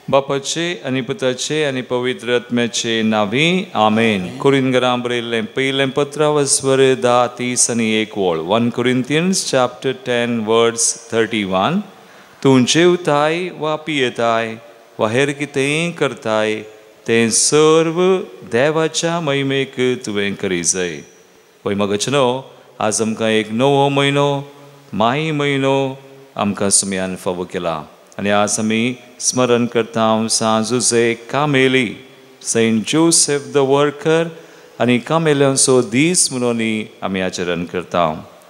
बापाचे आनी पुताचे आनी पवित्र आत्म्याचे नांवी आमेन. कोरिंथकरां बरयल्लें पयलें पत्र वस्वर 10, 30 आनी 1 वळ. 1 Corinthians chapter 10 verse 31. तूं जेवताय वा पियेताय वा हेर कितेंय करताय तें सर्व देवाच्या महिमेक तुवें करी जाय. पळय मगच न्हू, आज आमकां एक नवो म्हयनो, माई म्हयनो आमकां सुमयान फावो केला आनी आज आमी स्मरण करता San Jose Carmeli, Saint Joseph the worker आनी कामेल्यांचो दीस म्हणून आमी आचरण करता.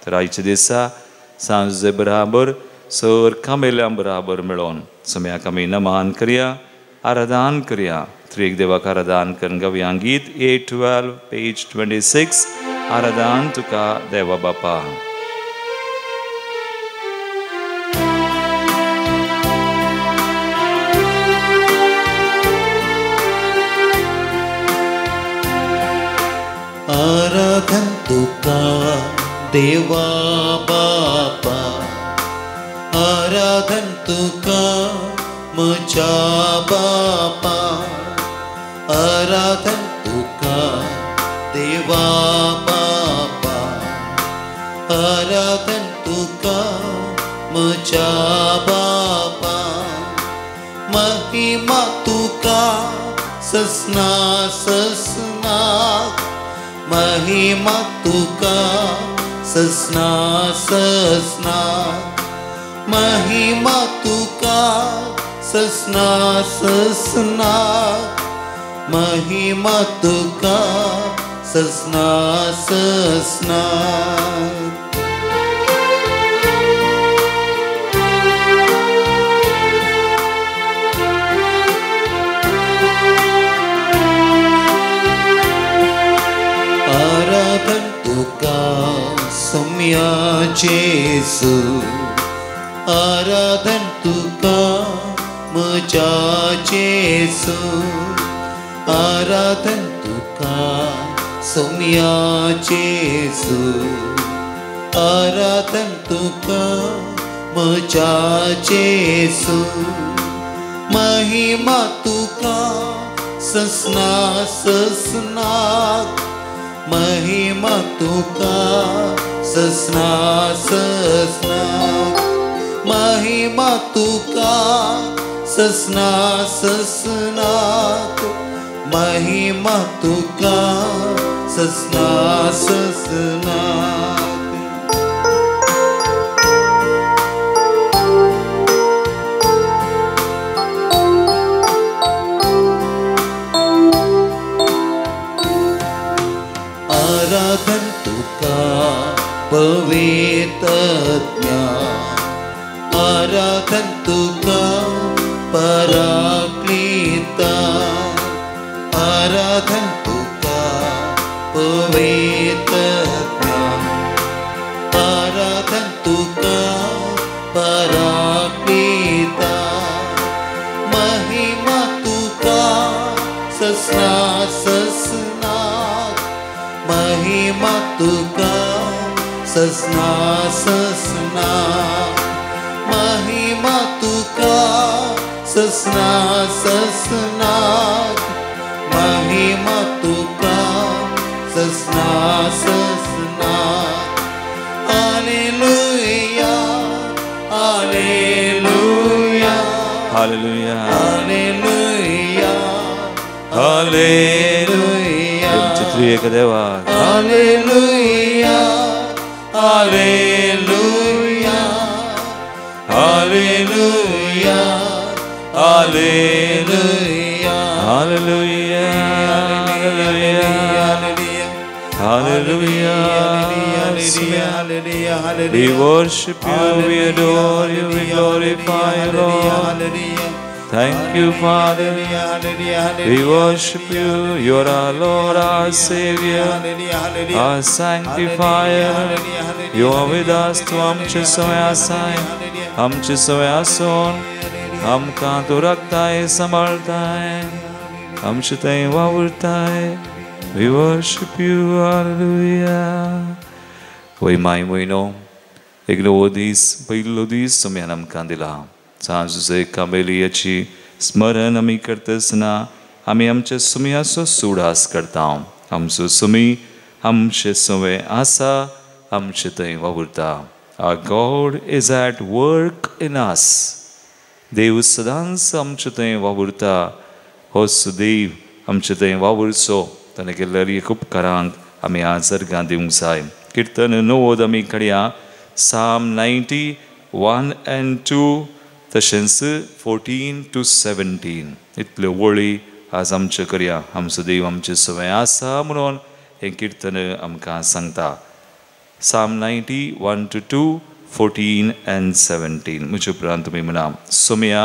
तर आयच्या दिसा सांत जुझे बराबर सर कामेल्यां बराबर मेळोन सुम्याक आमी नमन करया, आराधन करया. त्रिएक देवाक आराधन करून गावया गीत 812 पेज 26. आराधन तुका देवा बापा. आराधन तुका देवा बापा, आराधन तुका म्हज्या बापा, आराधन तुका देवा बापा, आराधन तुका म्हज्या बापा. महिमा तुका ससना ससना, महिमा तुका ससना ससना, महिमा तुका ससना ससना, महिमा तुका ससना ससना. आराधन तुका सम्या जेसू, आराधन तुका म्हज्या जेसू, आराधन तुका सम्या जेसू, आराधन तुका म्हज्या जेसू. महिमा तुका ससना ससना, महिमा तुका ससना ससना, महिमा तुका ससना ससना, महिमा तुका ससना ससना. आराधन तुका पवित्रज्ञा, आराधन तुका पराक्लिता, आराधन तुका पवित्रज्ञा, आराधन तुका पराक्लिता. महिमा तुका ससना ससना, महिमा तुका ससना ससना, महिमा तुका ससना ससना, महिमा तुका ससना ससना. Hallelujah, hallelujah, hallelujah, hallelujah, hallelujah. त्रिएक देवा. Hallelujah, hallelujah, hallelujah, hallelujah, hallelujah, hallelujah, hallelujah. We worship you, we adore you, we glorify you, Lord. Thank you, Father. We worship you. You are our Lord, our Savior, our Sanctifier. You are with us. तूं आमचे सवय आसाय, आमचे सवय आसून आमकां तूं राखताय, सांबाळताय, आमचे थंय वावुरताय. We worship you. Hallelujah. वय माय म्हयनो एक नवो दीस, पयलो दीस सुम्यान आमकां दिला. सांत जुझे कामेलियाची स्मरण आमी करतासतना आमी आमच्या सुमयाचो सुडास करता. आमचो सुमी आमचे सवे आसा, आमचे थंय वावुरता. Our God is at work in us. देव सदांच आमचे थंय वावुरता. हो सुदेव आमचे थंय वावुरचो ताणें केल्ल्या एक उपकारांक आमी आज अर्गां दिवंक जाय. किर्तन 90 आमी काडया, Psalm 91 and 2 तशेंच 14 to 17 इतल्यो वळी आज आमच्यो करया. आमचो देव आमचे सवय आसा म्हणून हें किर्तन आमकां सांगता. Psalm 91 to 2, 14 and 17. म्हजे उपरांत तुमी म्हणा, सोम्या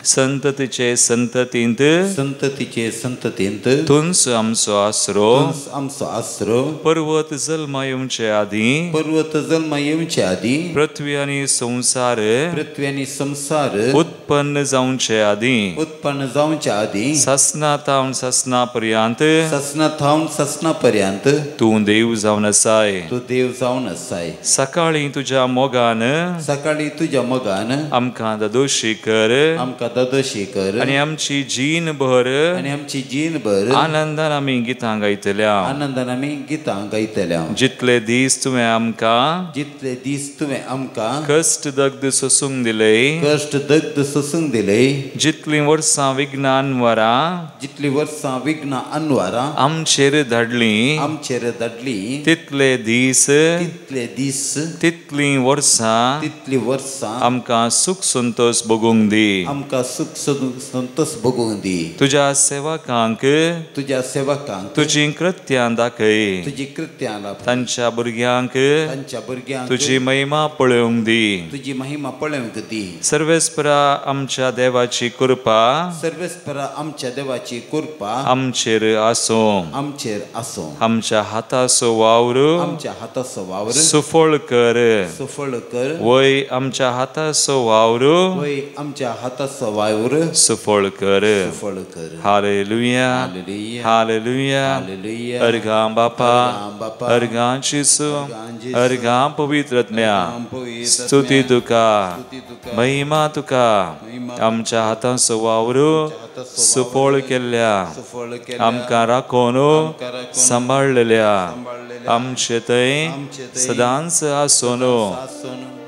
संततीचे संततींत, संततीचे संततींत तुंच आमचो आसरो, आमचो आसरो, पर्वत जल्मा येवचे आदीं, पर्वत जल्मा येवचे आदीं, पृथ्वी आनी संवसार, पृथ्वी आनी संवसार उत्पन्न जावचे आदीं, उत्पन्न जावचे आदीं, ससना थावन ससना पर्यंत, ससना थावन ससना पर्यंत तूं देव जावन आसाय, तूं देव जावन आसाय. सकाळीं तुज्या मोगान, सकाळीं तुज्या मोगान आमकां दादोशी कर, आमकां दादोशी कर, आनी आमची जीण भर, आनी आमची जीण भर आनंदान आमी गितां गायतल्या, आनंदान आमी गितां गायतल्या. जितले दीस तुवें आमकां, जितले दीस तुवें आमकां कश्ट दग्ध सोसूंक दिले, कश्ट दग्ध सोसूंक दिले, जितलीं वर्सां विघ्नां वरां, जितलीं वर्सां विघ्नां अनवारां आमचेर धाडलीं, आमचेर धाडलीं, तितले दीस, तितले दीस, तितलीं वर्सां, तितलीं वर्सां आमकां सुख संतोष भोगूंक दी, आमकां सुख संतोष भोगूंक दी. तुज्या सेवकांक, तुज्या सेवकांक तुजीं कृत्यां दाखय, तुजी कृत्यां दाखय, तांच्या भुरग्यांक, तांच्या भुरग्यांक तुजी महिमा पळोवंक दी, तुजी महिमा पळोवंक दी. सर्वेस्परा आमच्या देवाची कृपा, सर्वेस्परा आमच्या देवाची कृपा आमचेर आसूं, आमचेर आसूं. आमच्या हाताचो वावर, आमच्या हाताचो वावर सुफळ कर, सुफळ कर. वय आमच्या हाताचो वावर, वय आमच्या हाताचो वावर सुफळ कर, सुफळ कर. Hallelujah, hallelujah. अर्घां बापा, अर्घां जेजू, अर्घां पवित्र आत्म्या, स्तुती तुका, महिमा तुका. आमच्या हाताचो वावर सुफळ केल्ल्या, आमकां राखून सांबाळलेल्या, आमचे थंय सदांच आसून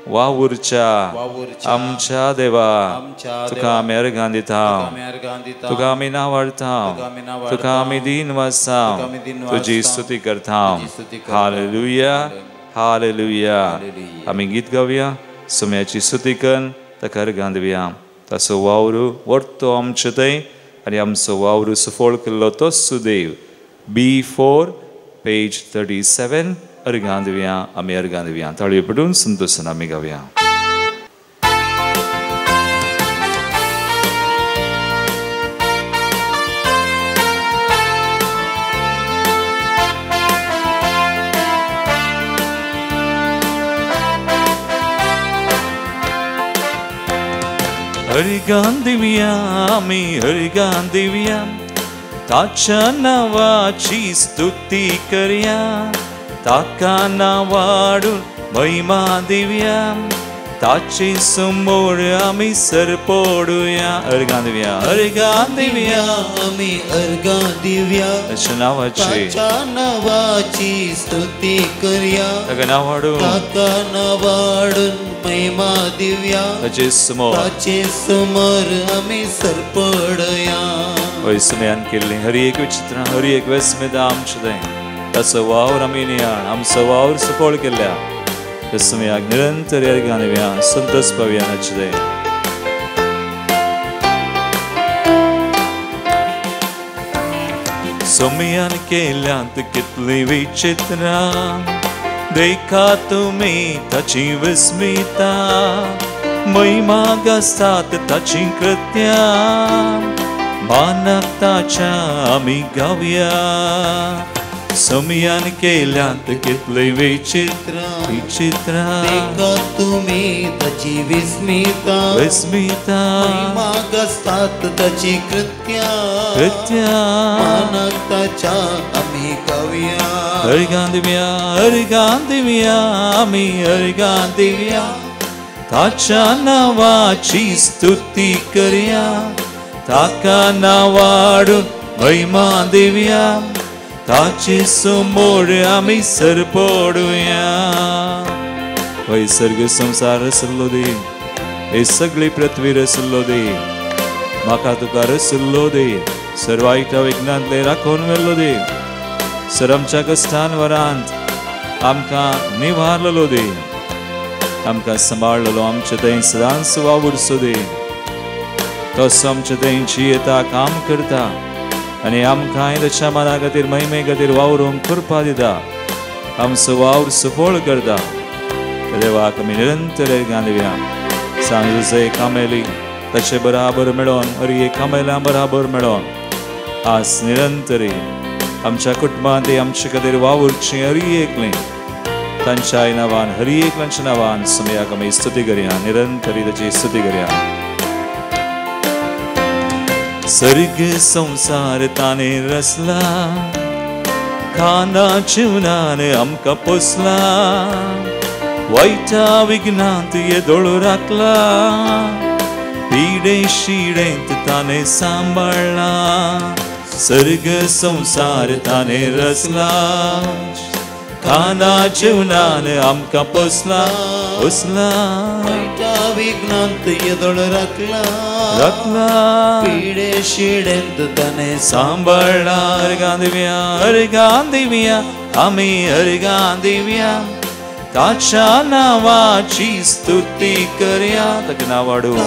वावुरच्या आमच्या देवा, तुका आमी अर्घां दिता, तुका आमी नावाडता, तुका आमी दीन वाचता, तुजी स्तुती करता. Hallelujah, hallelujah. आमी गीत गावया, सोम्याची स्तुती कर, ताका अर्घां दिवया. ताचो वावर वर्तो आमचे थंय आनी आमचो वावर सुफळ केल्लो तोच सुदेव. B4 page 37. अर्घां दिवया, आमी अर्घां दिवया. ताळयो पडून संतोषान आमी गावया. अर्घां दिवया, आमी अर्घां दिवया, ताच्या नांवाची स्तुती करया, ताका नांवाडून महिमा दिवया, ताचे समोर आमी सरपडुया. अर्घां दिवया, अर्घां दिवया, आमी अर्घां दिवया, ताच्या नांवाची, ताच्या नांवाची स्तुती करया, ताका नांवाडून, ताका नांवाडून महिमा दिवया, ताचे समोर, ताचे समोर आमी सरपडुया. हय सुम्यान केल्ली हर एक विचित्र, हर एक विस्मिता आमचे थंय ताचो वावर आमी नियाळ, आमचो वावर सुफळ केल्ल्या सुम्याक निरंतर अर्घां दिवया, संतोष पावया नाचे थंय. सोम्यान केल्यांत कितली विचित्रां, देखा तुमी ताची विस्मिता, महिमा गाजतात ताची कृत्यां, मानाक ताच्या आमी गावया. सोम्यान केल्यांत कितली विचित्रां, विचित्रां, देखा तुमी ताची विस्मिता, विस्मिता, महिमा गाजतात ताची कृत्यां, कृत्यां, मानाक ताच्या आमी गावया. अर्घां दिवया, अर्घां दिवया, आमी अर्घां दिवया, ताच्या नांवाची स्तुती करया, ताका नांवाडून महिमा दिवया, ताचे समोर आमी सरपडुया. वय सर्ग संवसार रसल्लो दे, हे सगळी पृथ्वी रसल्लो दे, म्हाका तुका रसल्लो दे, सर्व वायटा विघ्नांतले राखून व्हेल्लो दे, सर आमच्या कश्टान वरांत आमकां निवारलेलो दे, आमकां सांबाळलेलो आमचे थंय सदांच वावुरचो दे, तसो आमचे थंय जियेता काम करता आनी आमकांय ताच्या मना खातीर महिमे खातीर वावरूंक कृपा दिता, आमचो वावर सफळ करता. देवाक आमी निरंतर गांदिया. सांजूचे कामेली ताचे बराबर मेळोन हर एक कामेल्या बराबर मेळोन आज निरंतरी आमच्या कुटुंबांत आमचे खातीर वावुरचीं हर एकलें तांच्या नांवान हर एकल्यांच्या नांवान समयाक आमी स्तुती करया, निरंतरी ताची स्तुती करया. सर्ग संवसार ताणें रचला, खाना जेवणान आमकां पोसला, वायटा विघ्नांत येदोळ राखला, पिडे शिडेंत ताणें सांबाळ्ळा. सर्ग संवसार ताणें रचला, खाना जेवणान आमकां पोसला पोसला, वायटा विघ्नांत येदोळ राखला राखला, पिडे शिडेंत ताणें सांबाळ्ळा. अर्गां दिवया, अर्गां दिवया, आमी अर्गां दिवया, ताच्या नांवाची स्तुती करया, ताका नांव वाडून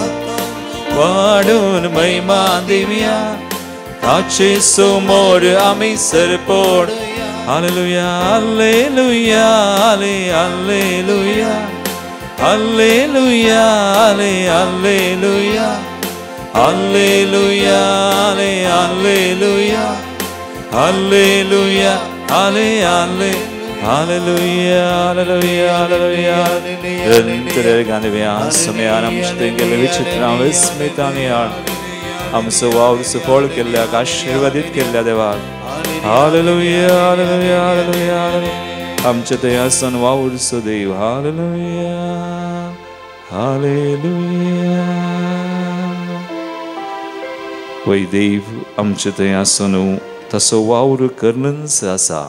वाडून महिमा दिवया, ताचे समोर आमी सरपड. Hallelujah, hallelujah, hallelujah, hallelujah, hallelujah, hallelujah, hallelujah, hallelujah, हाले हालेलुया, हालेलुया, हालेलुया. निरंतर गांदिया समयान आमचे गेल्ले विचित्र विस्मितानी आमचो वावर सफळ केल्ल्याक आशिर्वादीत केल्ल्या देवाक. Hallelujah, hallelujah, hallelujah. आमचे थंय आसून वावुरचो देव. Hallelujah, hallelujah. वय देव आमचे थंय आसून तसो वावर करनच आसा.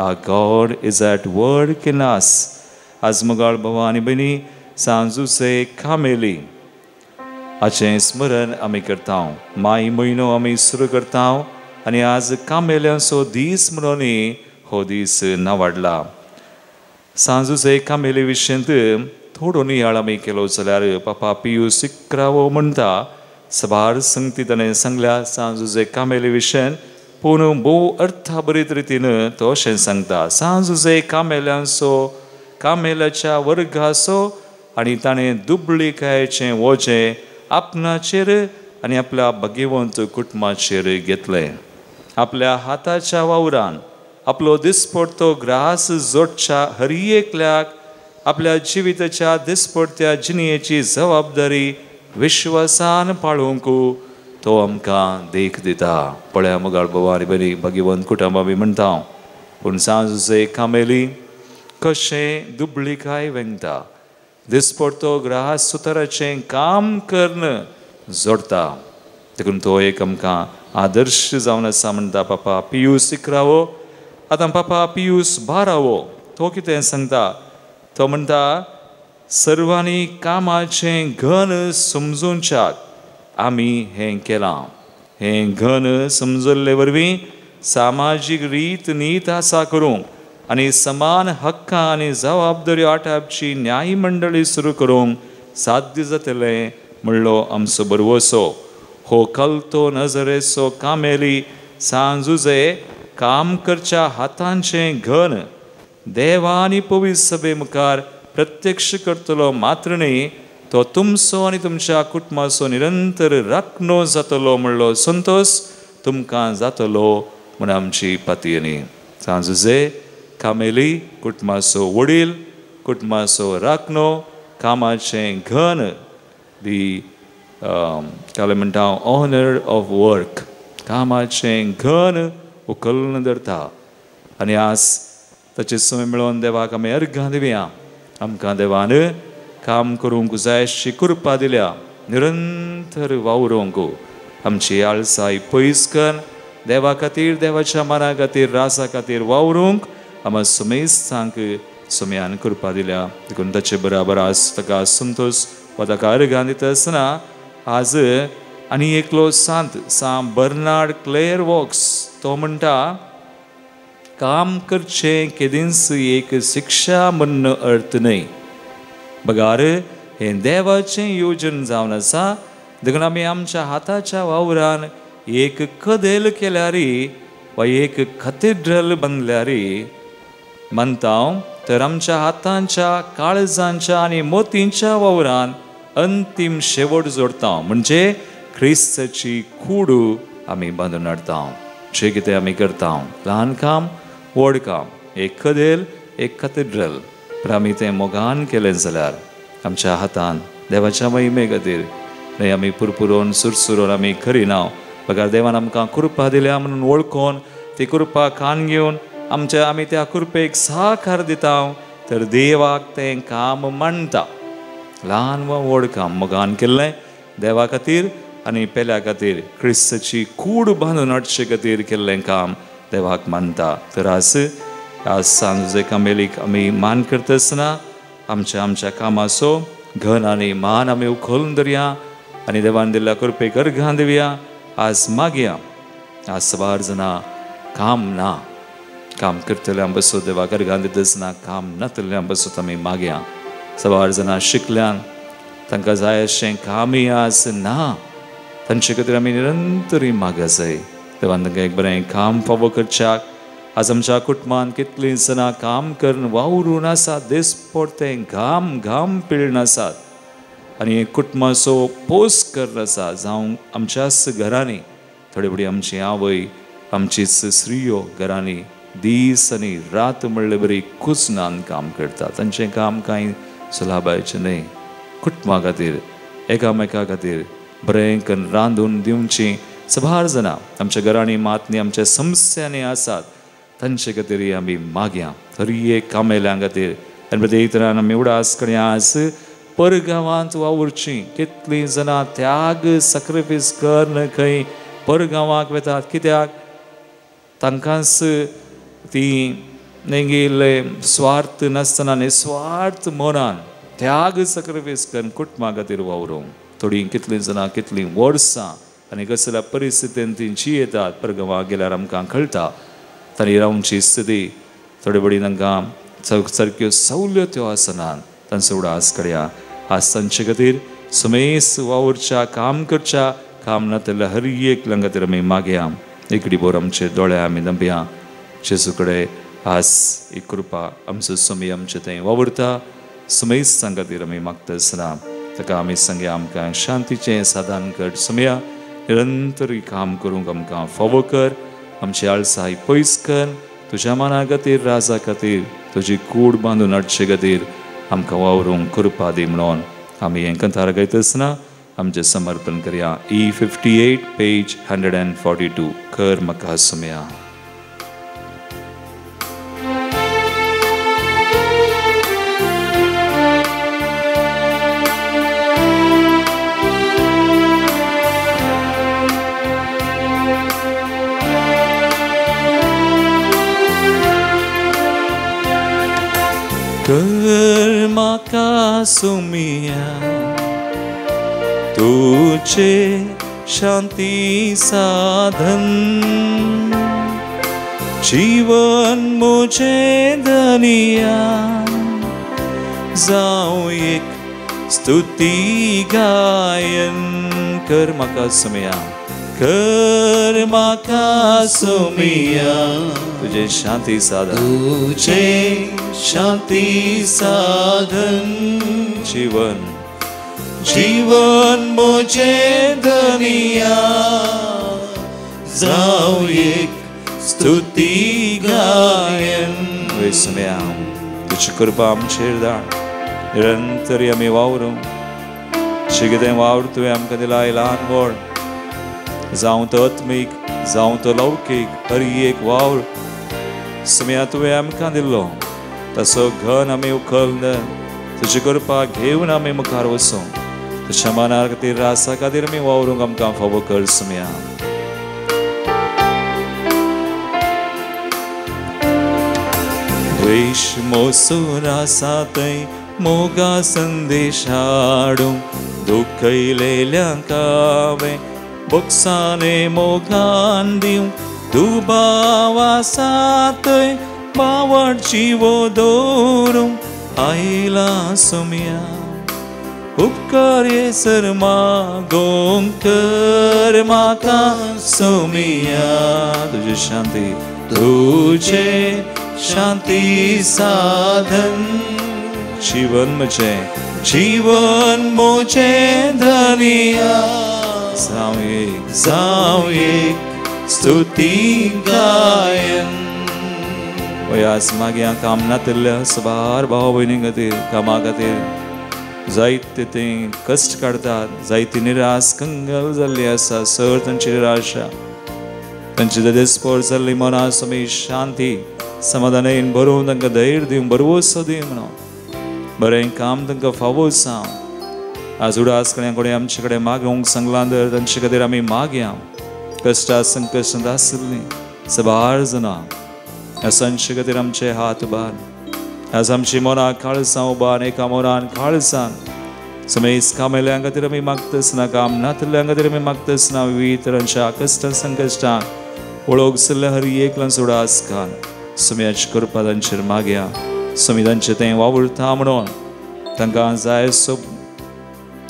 Our God is at work in us. आज मुगाळ भावा आनी भयणी सांजूचे कामेली हाचें स्मरण आमी करता. माय म्हयनो आमी सुरू करता आनी आज कामेल्यांचो दीस म्हणून हो दीस नावाडला. सांजूचे कामेली विशयंत थोडो नियाळ आमी केलो जाल्यार पापा पियूस इकरावो म्हणटा सबार संगती ताणें सांगल्या सांजूचे कामेली विशयन, पूण भोव अर्थाभरीत रितीन तो अशें सांगता. सांजुजे कामेल्यांचो कामेल्याच्या वर्गाचो आनी ताणें दुबळिकायेचें वजें आपणाचेर आनी आपल्या भाग्यवंत कुटुंबाचेर घेतलें. आपल्या हाताच्या वावरान आपलो दिसपडतो ग्रास जोडच्या हर एकल्याक आपल्या जिविताच्या दिसपडत्या जिणेची जबाबदारी विश्वासान पाळोवंक तो आमकां देख दिता. पळया मुगाळ बाबा आनी बरी भाग्यवंत कुटुंबां बी म्हणटा, पूण सांजुचे कामेली कशें दुबळिकाय वेंगता, दिसपडतो ग्रास सुताराचें काम करून जोडटा. देखून तो एक आमकां आदर्श जावन आसा म्हणटा पापा पियूस इकरावो. आतां पापा पियूस बारावो तो कितें सांगता, तो म्हणटा सर्वांनी कामाचें घन समजूनच्याक आमी हें केलां. हें घन समजल्ले वरवीं सामाजीक रीत नीत आसा करूंक आनी समान हक्कां आनी जबाबदारी आटापची न्याय मंडळी सुरू करूंक साध्य जातलें म्हणलो आमचो बरवसो. हो कलतो नजरेचो कामेली सांजुजे काम करच्या हातांचें घन देवा आनी पवित्र सभे मुखार प्रत्यक्ष करतलो मात्र न्ही, तो तुमचो आनी तुमच्या कुटुंबाचो निरंतर राखणो जातलो म्हणलो संतोष तुमकां जातलो म्हूण आमची पातयेनी. सांजुजे कामेली कुटुंबाचो वडील, कुटुंबाचो राखणो, कामाचें घन, दी काल म्हणटा ऑनर ऑफ वर्क, कामाचें घन उखलून धरता. आनी आज ताचे समय मेळोवन देवाक आमी अर्घां दिवया. आमकां देवान काम करूंक जाय अशी कृपा दिल्या. निरंतर वावरूंक आमची आळसाय पयस कर देवा खातीर, देवाच्या माना खातीर, राजा खातीर वावरूंक आमकां सुमेस्तांक सुमयान कृपा दिल्या. देखून ताचे बराबर आज ताका संतोश वा ताका अर्घां दिता आसतना आज आनी एकलो सांत सां बर्नार्ड क्लेअरवॉक्स तो म्हणटा, काम करचें केदींच एक शिक्षा म्हण अर्थ न्हय, बगार हें देवाचें योजन जावन आसा. देखून आमी आमच्या हाताच्या वावरान एक कदेल केल्यार वा एक कथेड्रल बांदल्यार मानता तर आमच्या हातांच्या, काळजांच्या आनी मोतींच्या वावरान अंतीम शेवट जोडता, म्हणजे क्रिस्ताची कूड आमी बांदून हाडता. जें कितें आमी करता, ल्हान काम व्हड काम, एक कदेल एक कथेड्रल, पूण आमी तें मोगान केलें जाल्यार आमच्या हातान देवाच्या महिमे खातीर न्हय आमी पुरपुरोन सुरसुरोन आमी करिना, बगर देवान आमकां कृपा दिल्या म्हणून वळखून ती कृपा कान घेवन आमच्या आमी त्या कृपेक साकार दिता तर देवाक तें काम मानता. ल्हान वा व्हड काम मोगान केल्लें देवा खातीर आनी पेल्या खातीर क्रिस्ताची कूड बांदून हाडचे खातीर केल्लें काम देवाक मानता. तर आज आज सांजे कामेलीक आमी मान करता आसतना आमच्या आमच्या कामाचो घन आनी मान आमी उखलून धरया आनी देवान दिल्ल्या कृपेक अर्घां दिवया. आज मागया, आज सबार जाणां काम ना, काम करतल्यां बसो देवाक अर्घां दिता आसतना काम नातल्यां बसत आमी मागया. सबार जाणां शिकल्यान तांकां जाय अशें कामय आज ना, तांचे खातीर आमी निरंतरी मागा जाय. देवान तांकां एक बरें काम फावो करच्याक. आज आमच्या कुटुंबान कितलीं जाणां काम करून वावरून आसात, दिसपडतें घाम घाम पिळून आसात आनी कुटुंबाचो पोस करून आसा. जावं आमच्याच घरांनी थोडे फुडें आमची आवय, आमचीच स्त्रियो घरांनी दीस आनी रात म्हणले बरी कुजनान काम करता. तांचें काम कांय सुलाभायचें न्हय. कुटुंबा खातीर, एकामेका खातीर बरें करून रांदून दिवचीं सबार जाणां आमच्या घरांनी मात न्ही आमच्या समस्यांनी आसात, तांचे खातीर आमी मागया. हर एक कामेल्यां खातीर आनी प्रत्येक तरान आमी उडास करया. आज परगांवांत वावुरचीं कितलीं जाणां त्याग सॅक्रिफायस करून खंय परगांवाक वेतात, कित्याक तांकांच ती नेंगिल्ले स्वार्थ नासतना निस्वार्थ मनान त्याग सॅक्रिफायस करून कुटुंबा खातीर वावरूंक थोडीं कितलीं जाणां कितलीं वर्सां आनी कसल्या परिस्थितीन ती जियेतात. परगांवाक गेल्यार आमकां कळटा तांणी रावची स्थिती, थोडे बडी तांकां सारक्यो सवलत्यो आसनात. तांचो उडास करया. आज तांचे खातीर सुमेस वावुरच्या, काम करच्या, काम नातल्या हर एकल्या खातीर आमी मागया. एकडी बोर आमचे दोळे आमी दंपया. जेजू कडेन आज एक कृपा आमचो सुमी आमचे थंय वावुरता. सुमेस्तां खातीर आमी मागता आसतना ताका आमी सांगया आमकां शांतीचें साधन कर सुमया, निरंतर काम करूंक आमकां फावो कर, आमची आळसाय पयस कर, तुज्या माना खातीर, राजा खातीर, तुजी कूड बांदून हाडचे खातीर आमकां वावरूंक कृपा दी म्हणून आमी हें कंतार गायता आसतना आमचें समर्पण करया. E58 page 142 कर म्हाका सुमया. कर म्हाका सुमिया तुझे शांती साधन, जीवन मुझे धनिया जावं एक स्तुती गायन. कर म्हाका सुमिया, कर म्हाका सुमिया तुझे शांती साधन, तुझे शांती साधन, जीवन जीवन मुझे धनिया जावं एक स्तुती गायन. सुमया तुजी कृपा आमचेर धाड, निरंतर आमी वावरूं. जे कितें वावर तुवें आमकां दिला ल्हान व्हड, जावं तो आत्मीक जावं तो लौकीक, हर एक वावर सुमया तुवें आमकां दिल्लो तसो घन आमी उखल. तुजे करपाक घेवन आमी मुखार वचूं. तुज्या मना खातीर रासा खातीर आमी वावरूंक आमकां फावो कर सुमया. द्वेश मोसून आसा थंय मोगा संदेश हाडूंक, दुखयलेल्यांक हांवें बोक्साने मोगान दिवंक, दुबाव आसा थंय बावट जिवो दवरूंक आयला सोमया. उपकार येसर मागोंक कर म्हाका सोमया. तुजी शांती, तुजें शांती साधन, जीवन म्हजें, जीवन म्हजें धनिया. जावं एक, जावं एक स्तुती गायन. आज मागीर काम नातिल्ल्या सबार भाव भयणी खातीर, कामा खातीर जायते ते कश्ट काडटात, जायती निराश कंगाल जाल्ली आसा. सर तांची निराशा, तांची ददेस्पोर जाल्ली मनां स्वामी शांती समाधानान भरून तांकां धैर्य दिवं, भरवंसो दिवं म्हणून बरें काम तांकां फावो जावं. आज उडास कडेन कोणें आमचे कडेन मागूंक सांगलां तर तांचे खातीर आमी मागया. कश्टां संकश्टांत आशिल्लीं सबार जाणां तांचे खातीर आमचे हात उबार. आज आमची मनां काळसां उबार, एका मनान काळसान समेस कामेल्यां खातीर आमी मागतासना, काम नातिल्ल्यां खातीर आमी मागतासना, विविध तरांच्या कश्टां संकश्टांक वळख जाल्ल्या हर एकल्यान उडास घाल. सुम्याची कृपा तांचेर मागया. सुमी तांचें तें वावुरता म्हणून तांकां जाय सो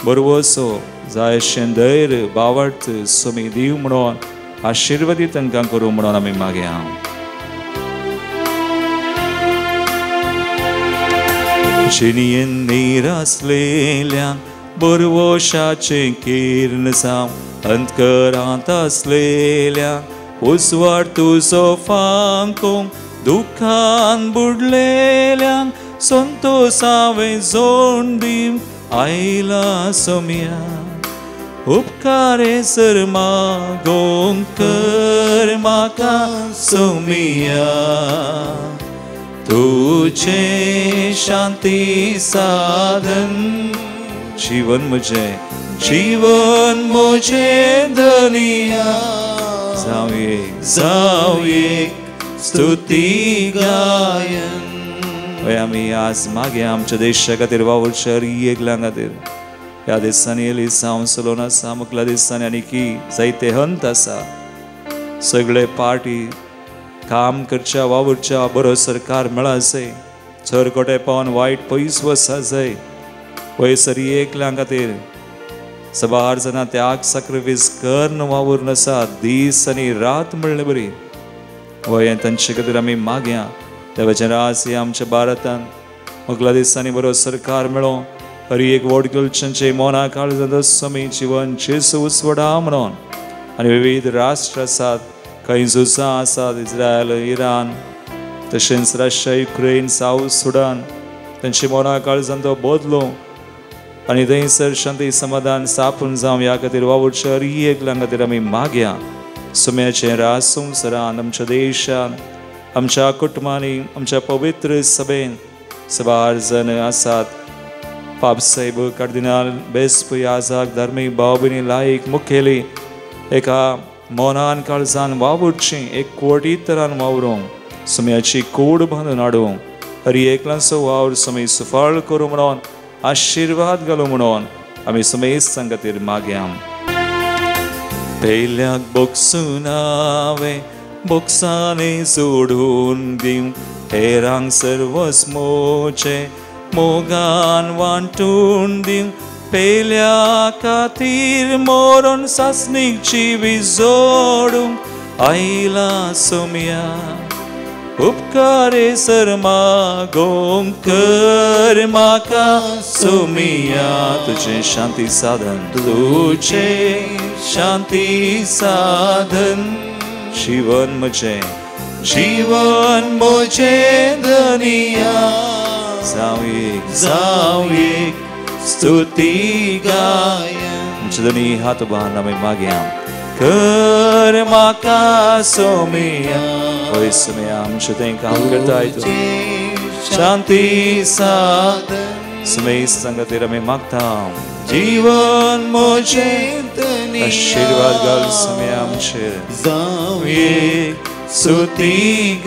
बरवसो, जाय अशें धैर्य बावट सुमी दिव म्हणून आशिर्वादी तांकां करूं म्हणून आमी मागया. जिणेन निरासलेल्यांक बरवशाचें किर्ण जावं, अंतकरांत आसलेल्यांक उजवाड तुजो फांकूंक, दुखान बुडलेल्यांक संतोसावें जोड दिवंक आयला सोमया. उपकार येसर मागोंक कर म्हाका सोमया. तुजें शांती साधन, जीवन म्हजें, जीवन म्हजें धनिया. जावं एक, जावं एक स्तुती गायन. आमी आज मागया आमच्या देशा खातीर वावुरच्या हर एकल्या खातीर. ह्या दिसांनी एलिसांव चलोवन आसा, मुखल्या दिसांनी आनी की जायते हंत आसा. सगळे पार्टी काम करच्या वावुरच्या बरो सरकार मेळासय, चड कोटे पावन वायट पयस वसा जाय. वय सरी एकल्या खातीर सबार जाणां त्याग साक्रिफीस करून वावुरून आसा, दीस आनी रात म्हणले बरी. वय तांचे खातीर आमी मागया. देवाचें रास हे आमच्या भारतान मुखल्या दिसांनी बरो सरकार मेळो, हर एक वोट घेवच्यांचे मना काळजांत स्वामी जीवन जेजू उसवडा म्हणून. आनी विविध राष्ट्र आसात, खंय झुजां आसात, इस्रायल, इराण, तशेंच रशिया, युक्रेन, सावथ सुडान, तांचे मना काळजांत तो बदलो आनी थंयसर शांती समाधान स्थापन जावं ह्या खातीर वावुरच्या हर एकल्या खातीर आमी मागया. सुम्याचें रास संवसारान, आमच्या देशान, आमच्या कुटुंबांनी, आमच्या पवित्र सभेन सबार जण आसात. पापसाहेब कार्दिनाल बेस्प याजाक धार्मीक भाव भयणी लायक मुखेली एका मनान काळजान वावुरचीं, एक कोटी तरान वावरूंक सुम्याची कूड बांदून हाडूंक हर एकल्याचो वावर सुमी सुफळ करूं म्हणून आशिर्वाद घालूं म्हणून आमी सुमेस्तां खातीर मागया. पेल्याक बोगसून हांवें बोगसांनी सोडून दिवं, हेरांक सर्वस मोचें मोगान वांटून दिवं, पेल्या खातीर मोरून सासणीक जिवी जोडूंक आयला सोमया. उपकार येसर मागोंक कर म्हाका सोमया. तुजें शांती साधन, तुजें शांती साधन, जीवन म्हजें, जीवन म्हजें धनिया. जावं एक, जावं एक स्तुती गायन. आमचे दोनी हात उबारून आमी मागया कर म्हाका सोमया. होय सोमया, आमचें तें काम करताय तूं. शांती साधन, सुमेस खातीर आमी मागता. जीवन म्हजें धनिया आशिर्वाद घाल सुमे आमचेर. जावं एक स्तुती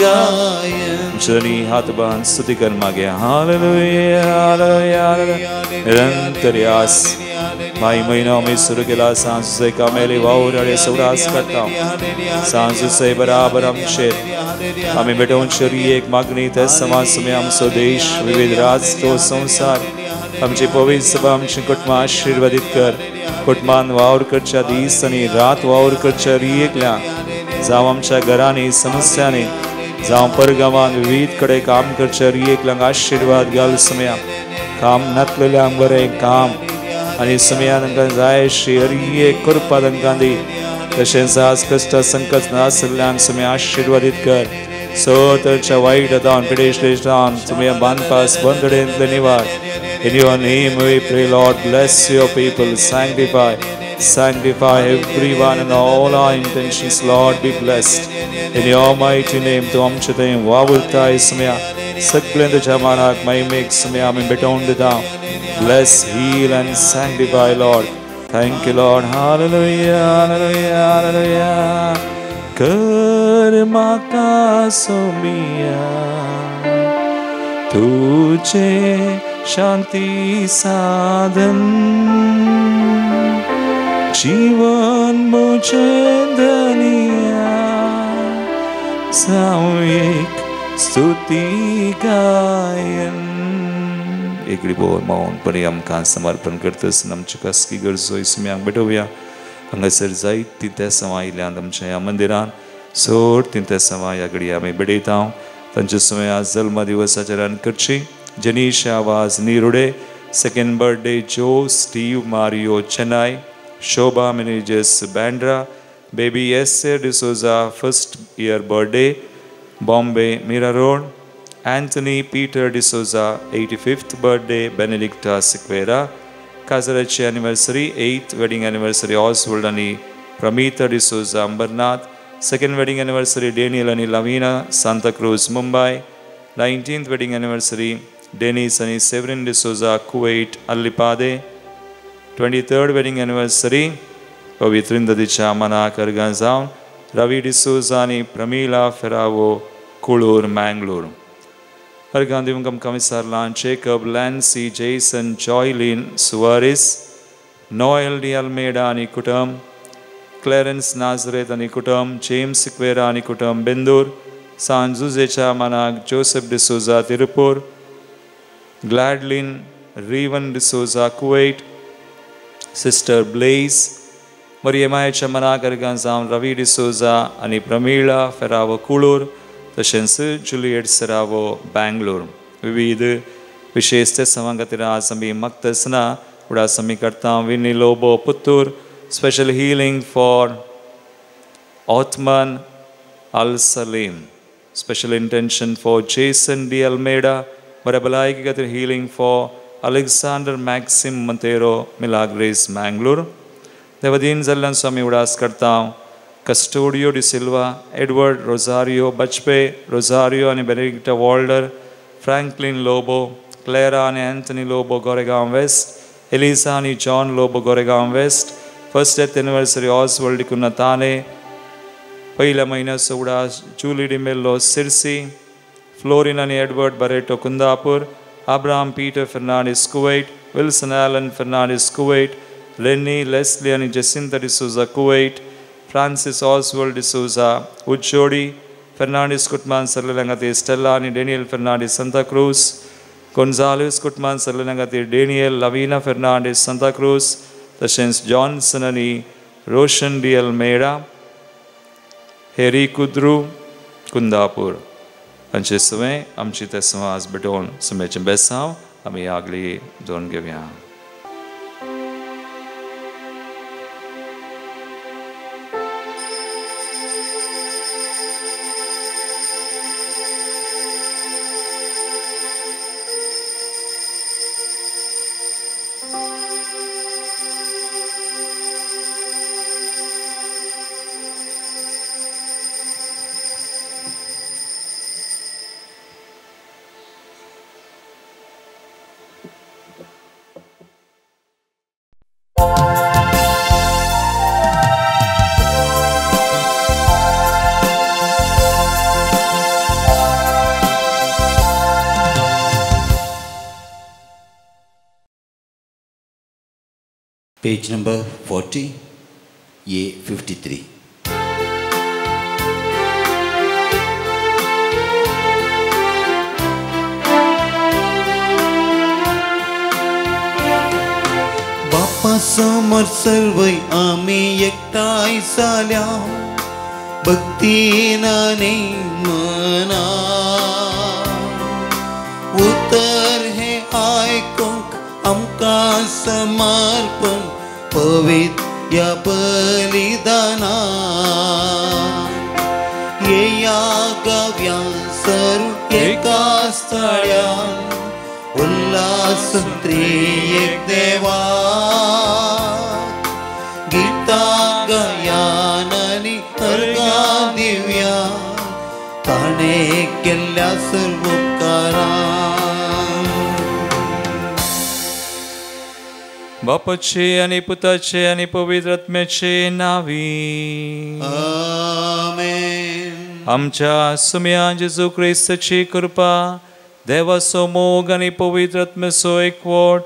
गायन. जनी हात बांद स्तुती कर मागे. Hallelujah hallelujah hallelujah. निरंतर आस माई म्हयनो आमी सुरू केला सांजुसे कामेली वावर आनी सवरास करता. सांजुसे बराबर आमचेर आमी भेटोवचे एक मागणी ते समाज सुमे आमचो देश विविध राष्ट्र संवसार आमची पवित्र सभा आमची कुटुंबां आशिर्वादीत कर. कुटुंबान वावर करच्या दीस आनी रात वावर करच्या एकल्या जावं आमच्या घरांनी समस्यांनी जावं परगांवान विविध कडेन काम करच्या एकल्यांक आशिर्वाद घाल सुमया. काम नातलेल्यांक बरें काम आनी सुमया तांकां जाय अशी एक करपा तांकां दी. तशेंच आज कश्ट संकट नासल्ल्यांक सुमया आशिर्वादीत कर. सतरच्या वायट दान पिडेश दान सुमया बांदपास बंदडेंतले निवार. In your name we pray, Lord, bless your people, sanctify, sanctify everyone and all our intentions, Lord, be blessed. In your mighty name, तूं आमचे थंय वावुरताय सुमया. सगळें तुज्या मानाक महिमेक सुमया आमी भेटोवन दिता. Bless, heal and sanctify, Lord. Thank you, Lord. Hallelujah, hallelujah, hallelujah. कर म्हाका सोमिया तुझे शांती साधन जीवन म्हजें धनिया जावं एक स्तुती गायन. एकडी बोर मौनपणी आमकां समर्पण करतच आमची कसकी गरजो सुम्यांक भेटोवया. हांगासर जायतीं तेसांवां आयल्यात आमच्या ह्या मंदिरान. सोड तीं तेसांवां ह्या घडये आमी भेटयता. तांचे सुमे आज जल्म दिवसाचेर करची. Janisha Vaz Nirude, second birthday Joe Steve Mario Chennai, Shobha Menezes Bandra, baby S A D'Souza first year birthday Bombay Mira road, Anthony Peter D'Souza 85th birthday Benedicta Sequeira, काजराची anniversary 8th wedding anniversary Oswald आनी Pramita D'Souza Ambernath, second wedding anniversary Daniel आनी Lavina Santacruz Mumbai, 19th wedding anniversary Dennis आनी Severin D'Souza Kuwait Allipade, 23rd wedding anniversary पवित्रिंदीच्या मनाक अर्गां जावन रवी डिसोजा आनी प्रमिला फेरावो कुळूर मँगलोर. अर्गां दिवंक आमकां विचारलां Jacob Lancy Jason Joylin Soares, Noel D Almeida आनी कुटुंब, क्लॅरन्स नाजरेत आनी कुटुंब, जेम्स सिक्वेरा आनी कुटुंब बेंदूर, सांजुजेच्या मनाक Joseph D'Souza Tiruppur, Gladlin Rivan D'Souza Kuwait, sister Blaise मरियमायच्या मनाक अर्गां जावन रवी डिसोजा आनी प्रमिळा फेरावो कुळूर, तशेंच जुलियट सेरावो बँगलोर. विविध विशेष ते सवां खातीर आज आमी मागतासना उडास आमी करता. Vinny Lobo Puttur, special healing for Othman Al Salim, special intention for Jason D Almeida, बऱ्या भलायकी खातीर healing for Alexander Maxim Monteiro Milagres Mangalore. देवदीन जाल्ल्यान स्वामी उडास करता. Custodio D'Silva, Edward Rosario Bajpe Rosario आनी Benedicta Walder, Franklin Lobo, Clara आनी Anthony Lobo Goregaon west, Eliza आनी John Lobo Goregaon west, first death anniversary Oswald D'Cunha Thane, पयल्या म्हयन्याचो उडास जुली D'Mello Sirsi, fluorine आनी Edward Barreto Kundapur, Abraham Peter Fernandes Kuwait, Wilson Allen Fernandes Kuwait, Lenny Leslie आनी Jacinta D'Souza Kuwait, Francis Oswald D'Souza Ujjodi, Fernandes कुटुंबान सरलेल्या खातीर Stella आनी Daniel Fernandes Santa Cruz, गोन्झालेस कुटुंबान सरलेल्या खातीर Daniel Lavina Fernandes Santa Cruz, तशेंच Johnson आनी रोशन डी अल्मेडा, हेरी कुद्रू कुंदापूर. हांचे सवें आमची ते समाज भेटोवन सुमेचें बेसांव आमी आगली दोन घेवया. Page number 40, A53. बापा समोर सर्वय आमी एकठांय जाल्या भक्तीनाने मना उतर हे आयकूंक आमकां समर्पण पवित्र ह्या बलिदाना येया गाव्या सर्व एका स्थळ्यान उल्हास त्रिएक देवा गीता गायन आनी अर्घां दिव्या ताणें केल्ल्या सर्व उपकारां. बापाचे आनी पुताचे आनी पवित्र आत्म्याचे नावी आमेन. आमच्या सुम्या जेजू क्रिस्ताची कृपा, देवाचो मोग आनी पवित्र आत्म्याचो एकवट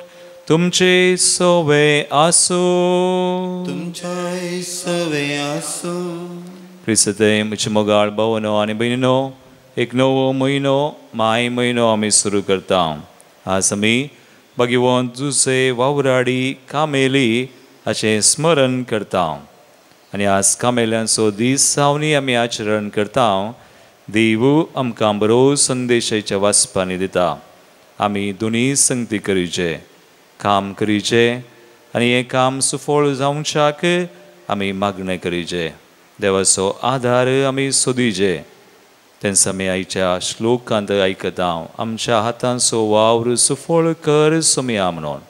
तुमचे सवे आसूं. तुमच्याय सवे आसूं. क्रिस्तांत म्हजे मोगाळ भावनो आनी भयणीनो, एक नवो म्हयनो माय म्हयनो आमी सुरू करता. आज आमी भगवंत जुसे वावराडी कामेली हाचें स्मरण करता आनी आज कामेल्यांचो दीस जावनी आमी आचरण करता. देव आमकां बरो संदेशाच्या वाचपांनी दिता. आमी दोनी संगती करीचे, काम करीचे आनी हें काम सुफळ जावच्याक आमी मागणें करीचे. देवाचो आदार आमी सोदीचे. तेन्ना आमी आयच्या श्लोकांत आयकता, आमच्या हातांचो वावर सुफळ कर सोमया म्हणून.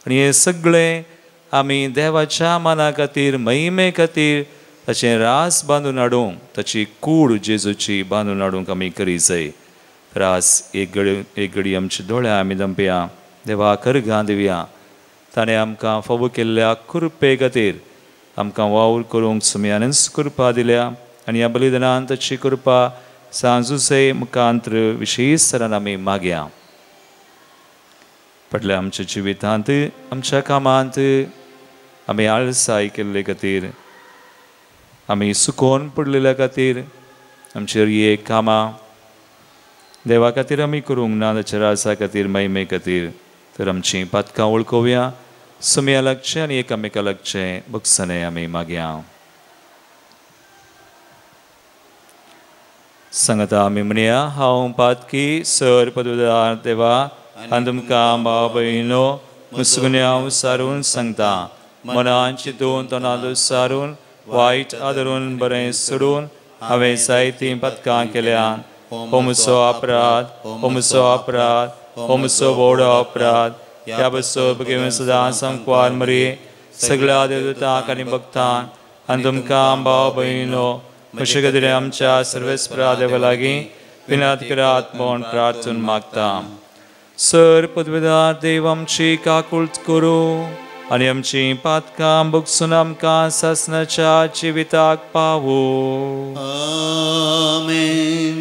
आनी हें सगळें आमी देवाच्या माना खातीर, महिमे खातीर ताचें रास बांदून हाडूंक, ताची कूड जेजूची बांदून हाडूंक आमी करी जाय. रास एक घडी आमच्या दोळ्या आमी दंपया, देवा करगां दिवया. ताणें आमकां फावो केल्ल्या कृपे खातीर आमकां वावर करूंक सुमयानच कृपा दिल्या आनी ह्या बलिदानान ताची कृपा सांजुसे मुखांत्र विशेष तरान आमी मागया. पडल्या आमच्या जिवितांत, आमच्या कामांत आमी आळसाय केल्ले खातीर, आमी सुकोवन पडलेल्या खातीर, आमचेर एक कामां देवा खातीर आमी करूंक ना, ताच्या रासा खातीर, महिमे खातीर, तर आमचीं पातकां वळखोवया, सुमया लागचें आनी एकामेका लागचें बगसणें आमी मागया. सांगता आमी म्हणया, हांव पातकी सर पदवीदार देवा आनी तुमकां भाव भयणीनो मुसगुन्यांव सारून सांगता, मनान चिंतून तोंडांत सारून वायट आदरून बरें सोडून हांवें जायतीं पदकां केल्यान. हो म्हजो अपराध, हो म्हजो अपराध, हो म्हजो व्हड अपराध. ह्या बसो भगेवन सदां संकवार मरी सगळ्या देवदूतांक आनी भक्तांक आनी तुमकां भाव भयणीनो म्हजे खातीर आमच्या सर्वेस्परा देवा लागीं विनंती करात म्हूण प्रार्थून मागता. सर पदवीदार देव आमची काकूळट करूं आनी आमची पातकां भोगसून आमकां सासणाच्या जिविताक पावूं. आमेन.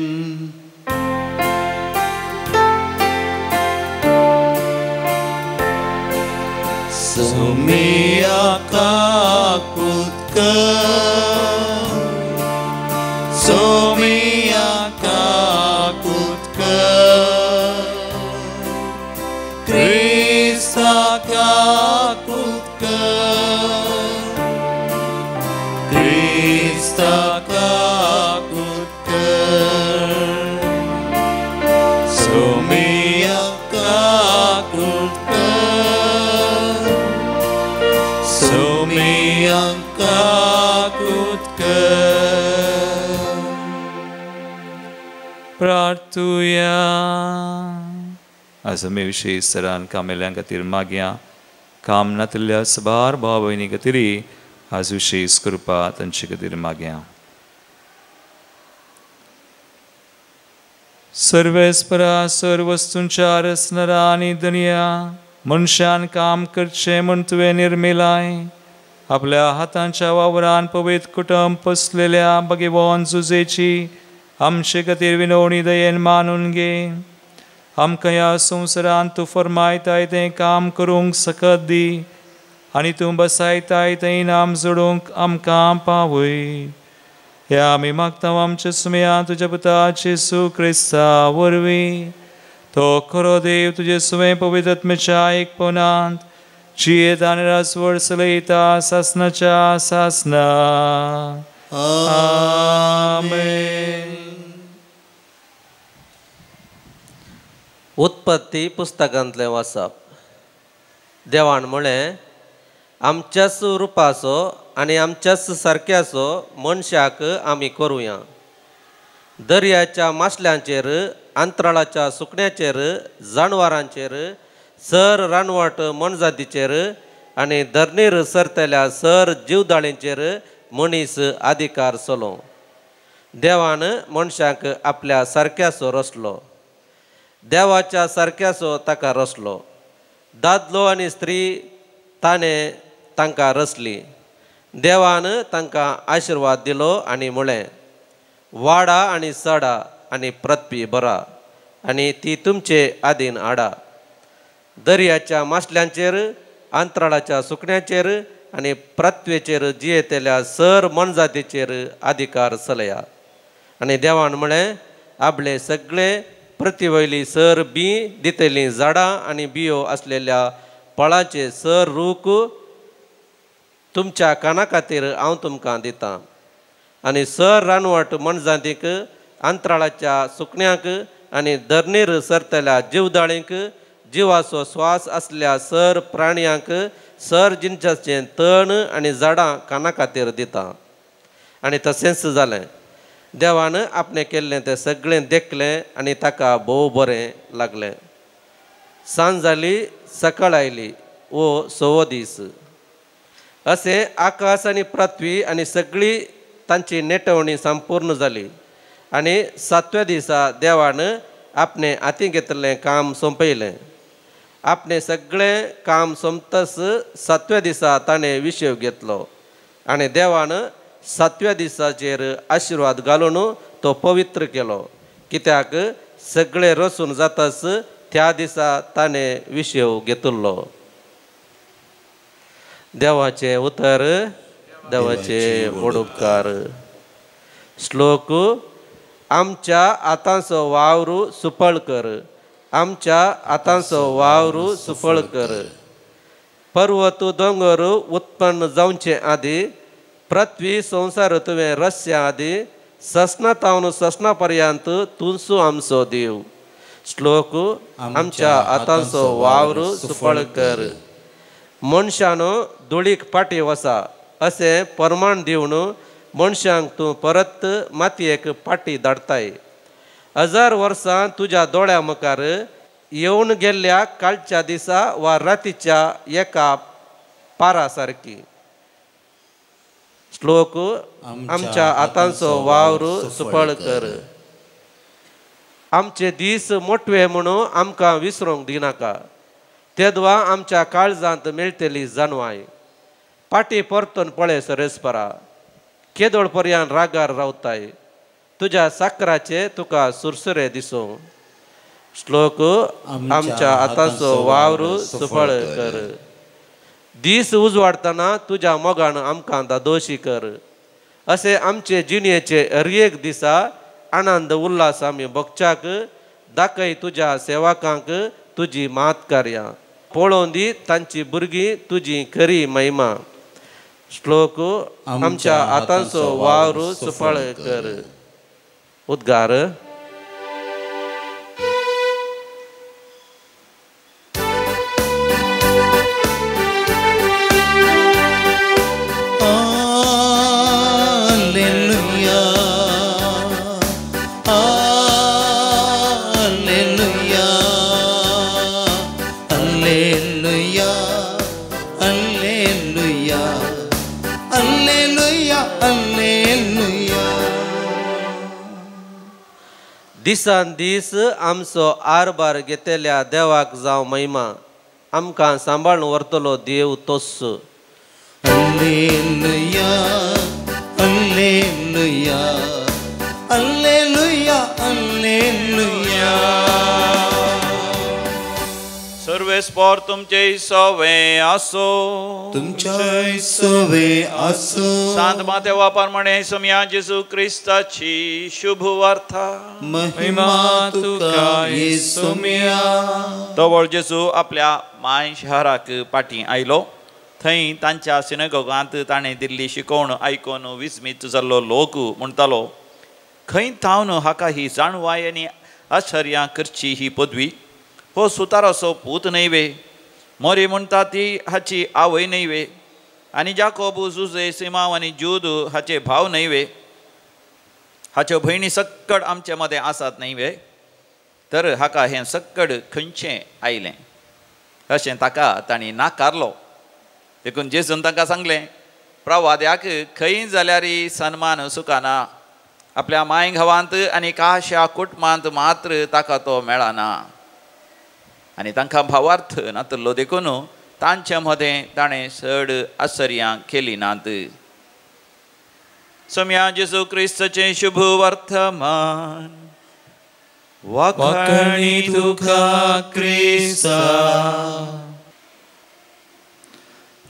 सुमिया काकूत कर, सुमिया काकूत कर, क्रिस्ता काकूत कर, क्रिस्ता काकूत कर, सुमिया काकूत कर, सुमिया काकूत कर. प्रार्थुया. आज आमी विशेष तरान कामेल्यां खातीर मागया. काम नातिल्ल्या सबार भाव भयणी खातीर आज विशेष कृपा तांचे खातीर मागया. सर्वेस्परा सर्व वस्तूंच्या रचणारा आनी धनया, मनशान काम करचें म्हूण तुवें निर्मिलाय. आपल्या हातांच्या वावरान पवित्र कुटुंब पसलेल्या भगवान जुजेची आमचे खातीर विनवणी दयेन मानून घे. आमकां ह्या संवसारांत तूं फर्मायताय तें काम करूंक सकत दी आनी तूं बसायताय थंय नाम जोडूंक आमकां पावय. ह्या आमी मागता आमच्या सुमया तुज्या पुता जेजू क्रिस्ता वरवीं. तो खरो देव तुजे सुवें पवित्र आत्म्याच्या एकपणांत जियेत आनी रासवळ चलयता सासनाच्या सासना. आमेन. उत्पत्ती पुस्तकांतलें वाचप. देवान म्हळें, आमच्याच रुपाचो आनी आमच्याच सारक्याचो मनशाक आमी करुया. दर्याच्या मासल्यांचेर, अंतराळाच्या सुकण्याचेर, जानवरांचेर, सर रानवट मनजातीचेर आनी धरणीर सरतल्या सर जिवदाळींचेर मनीस अधिकार चलो. देवान मनशाक आपल्या सारक्याचो रचलो, देवाच्या सारक्याचो ताका रचलो. दादलो आनी स्त्री ताणें तांकां रचली. देवान तांकां आशिर्वाद दिलो आनी म्हळें, वाडा आनी चडा आनी प्रतपी बरा आनी ती तुमचे आदीन हाडा. दर्याच्या मासल्यांचेर, अंतराळाच्या सुकण्याचेर आनी प्रत्वेचेर जियेतल्या सर मनजातीचेर अधिकार चलया. आनी देवान म्हळें, आपले सगळे प्रती वयली सर बी दितलीं झाडां आनी बियो आसलेल्या फळाचे सर रूख तुमच्या काना खातीर हांव तुमकां दितां. आनी सर रानवट मनजातीक, अंतराळाच्या सुकण्यांक आनी धरणीर सरतल्या जिवदाळींक, जिवाचो स्वास आसल्या सर प्राण्यांक सर जिनसाचें तण आनी झाडां काना खातीर दिता. आनी तशेंच जालें. देवान आपणें केल्लें तें सगळें देखलें आनी ताका भोव बरें लागलें. सांज जाली, सकाळ आयली, वो सवो दीस. अशें आकाश आनी पृथ्वी आनी सगळी तांची नेटवणी संपूर्ण जाली. आनी सातव्या दिसा देवान आपणें हातीं घेतिल्लें काम सोंपयलें. आपणें सगळें काम सोंपतच सातव्या दिसा ताणें विशेव घेतलो आनी देवान सातव्या दिसाचेर आशिर्वाद घालून तो पवित्र केलो, कित्याक सगळें रचून जाताच त्या दिसा ताणें विशेव घेतिल्लो. देवाचें उतर, देवाचे वडुपकार. श्लोक. आमच्या हातांचो वावर सुफळ कर, आमच्या हातांचो वावर सुफळ कर. पर्वत दोंगर उत्पन्न जावचे आदी, पृथ्वी संवसार तुवें रस्या आदी, ससना तावन ससना पर्यंत तुंसू आमचो देव. श्लोक. आमच्या हातांचो वावर सुफळ कर. मनशान धुळीक पाटी वसा अशें प्रमाण दिवन मनशांक तूं परत मातयेक पाटी धाडटाय. 1000 वर्सां तुज्या दोळ्या मुखार येवन गेल्ल्या कालच्या दिसा वा रातीच्या एका पारा सारकी. श्लोक. आमच्या हातांचो वावर सुफळ कर. आमचे दीस मोटवे म्हणून आमकां विसरूंक दिनाका, तेदवा आमच्या काळजांत मेळटली जानवाय. पाटी परतून पळय सरेस्परा, केदोळ पर्यान रागार रावताय, तुज्या साकराचे तुका सुरसुरे दिसूं. श्लोक. आमच्या हातांचो वावर सुफळ कर. दीस उजवाडटना तुज्या मोगान आमकां दादोशी कर. अशें आमचे जिणेचे हर एक दिसा आनंद उल्हास आमी भोगच्याक दाखय तुज्या सेवकांक तुजी मात कार्यां, पळोवन दी तांची भुरगीं तुजी खरी महिमा. श्लोक. आमच्या हातांचो वावर सुफळ कर. उद्गार. दिसान दीस आमचो आरबार घेतल्या देवाक जावं महिमा, आमकां सांबाळून व्हरतलो देव तोच. Hallelujah, hallelujah, hallelujah, hallelujah. सर्वे देस्पोर तुमचे सवे आसो, तुमचे सवे आसो. सांत मातेवा प्रमाणे सोमया जेजू क्रिस्ताची शुभ वार्ता. महिमा तुका येसुम्या. तवळ जेजू आपल्या माय शहराक पाटी आयलो. थंय तांच्या सिनेगोगांत ताणें दिल्ली शिकवण आयकून विस्मीत जाल्लो लोक म्हणटालो, खंय थावन हाका ही जाणवाय आनी आश्चर्यां करची ही पदवी? हो सुताराचो पूत न्हय वे? मोरी म्हणटा ती हाची आवय न्हय वे? आनी जाकोब, जुजे, सिमाव आनी जूद हाचे भाव न्हय वे? हाच्यो भयणी सक्कड आमचे मदें आसात न्हय वे? तर हाका हें सक्कड खंयचें आयलें? अशें ताका तांणी नाकारलो. देखून जेजून तांकां सांगलें, प्रवाद्याक खंय जाल्यार सन्मान सुकाना, आपल्या माय गांवांत आनी काश्या कुटुंबांत मात्र ताका तो मेळना. आनी तांकां भावार्थ नातलो देखून तांचे मदें ताणें चड आश्चर्यां केली नात. सोम्या जेजू क्रिस्ताचें शुभ वर्तमान. वाखाणी तुका क्रिस्ता.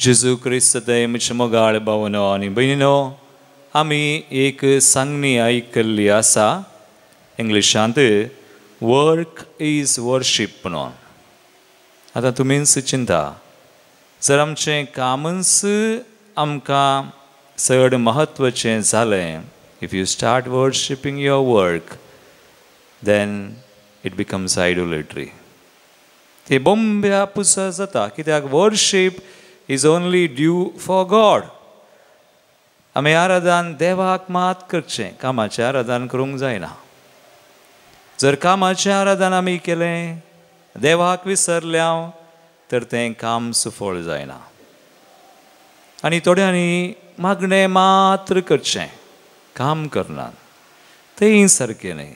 जेजू क्रिस्त म्हज्या मोगाळ भावनो आनी भयणीनो, आमी एक सांगणी आयकल्ली आसा इंग्लिशांत, वर्क is worship म्हणून. आतां तुमीच चिंता, जर आमचें कामच आमकां चड म्हत्वाचें जालें, if you start worshipping your work then it becomes idolatry. ते बोंब्या पुजा जाता, कित्याक worship is only due for God. आमी आराधन देवाक मात करचें, कामाचें आराधन करूंक जायना. जर कामाचें आराधन आमी केलें, देवाक विसरल्या, तर तें काम सुफळ जायना. आनी थोड्यांनी मागणें मात्र करचें, काम करना, तेंय सारकें न्हय.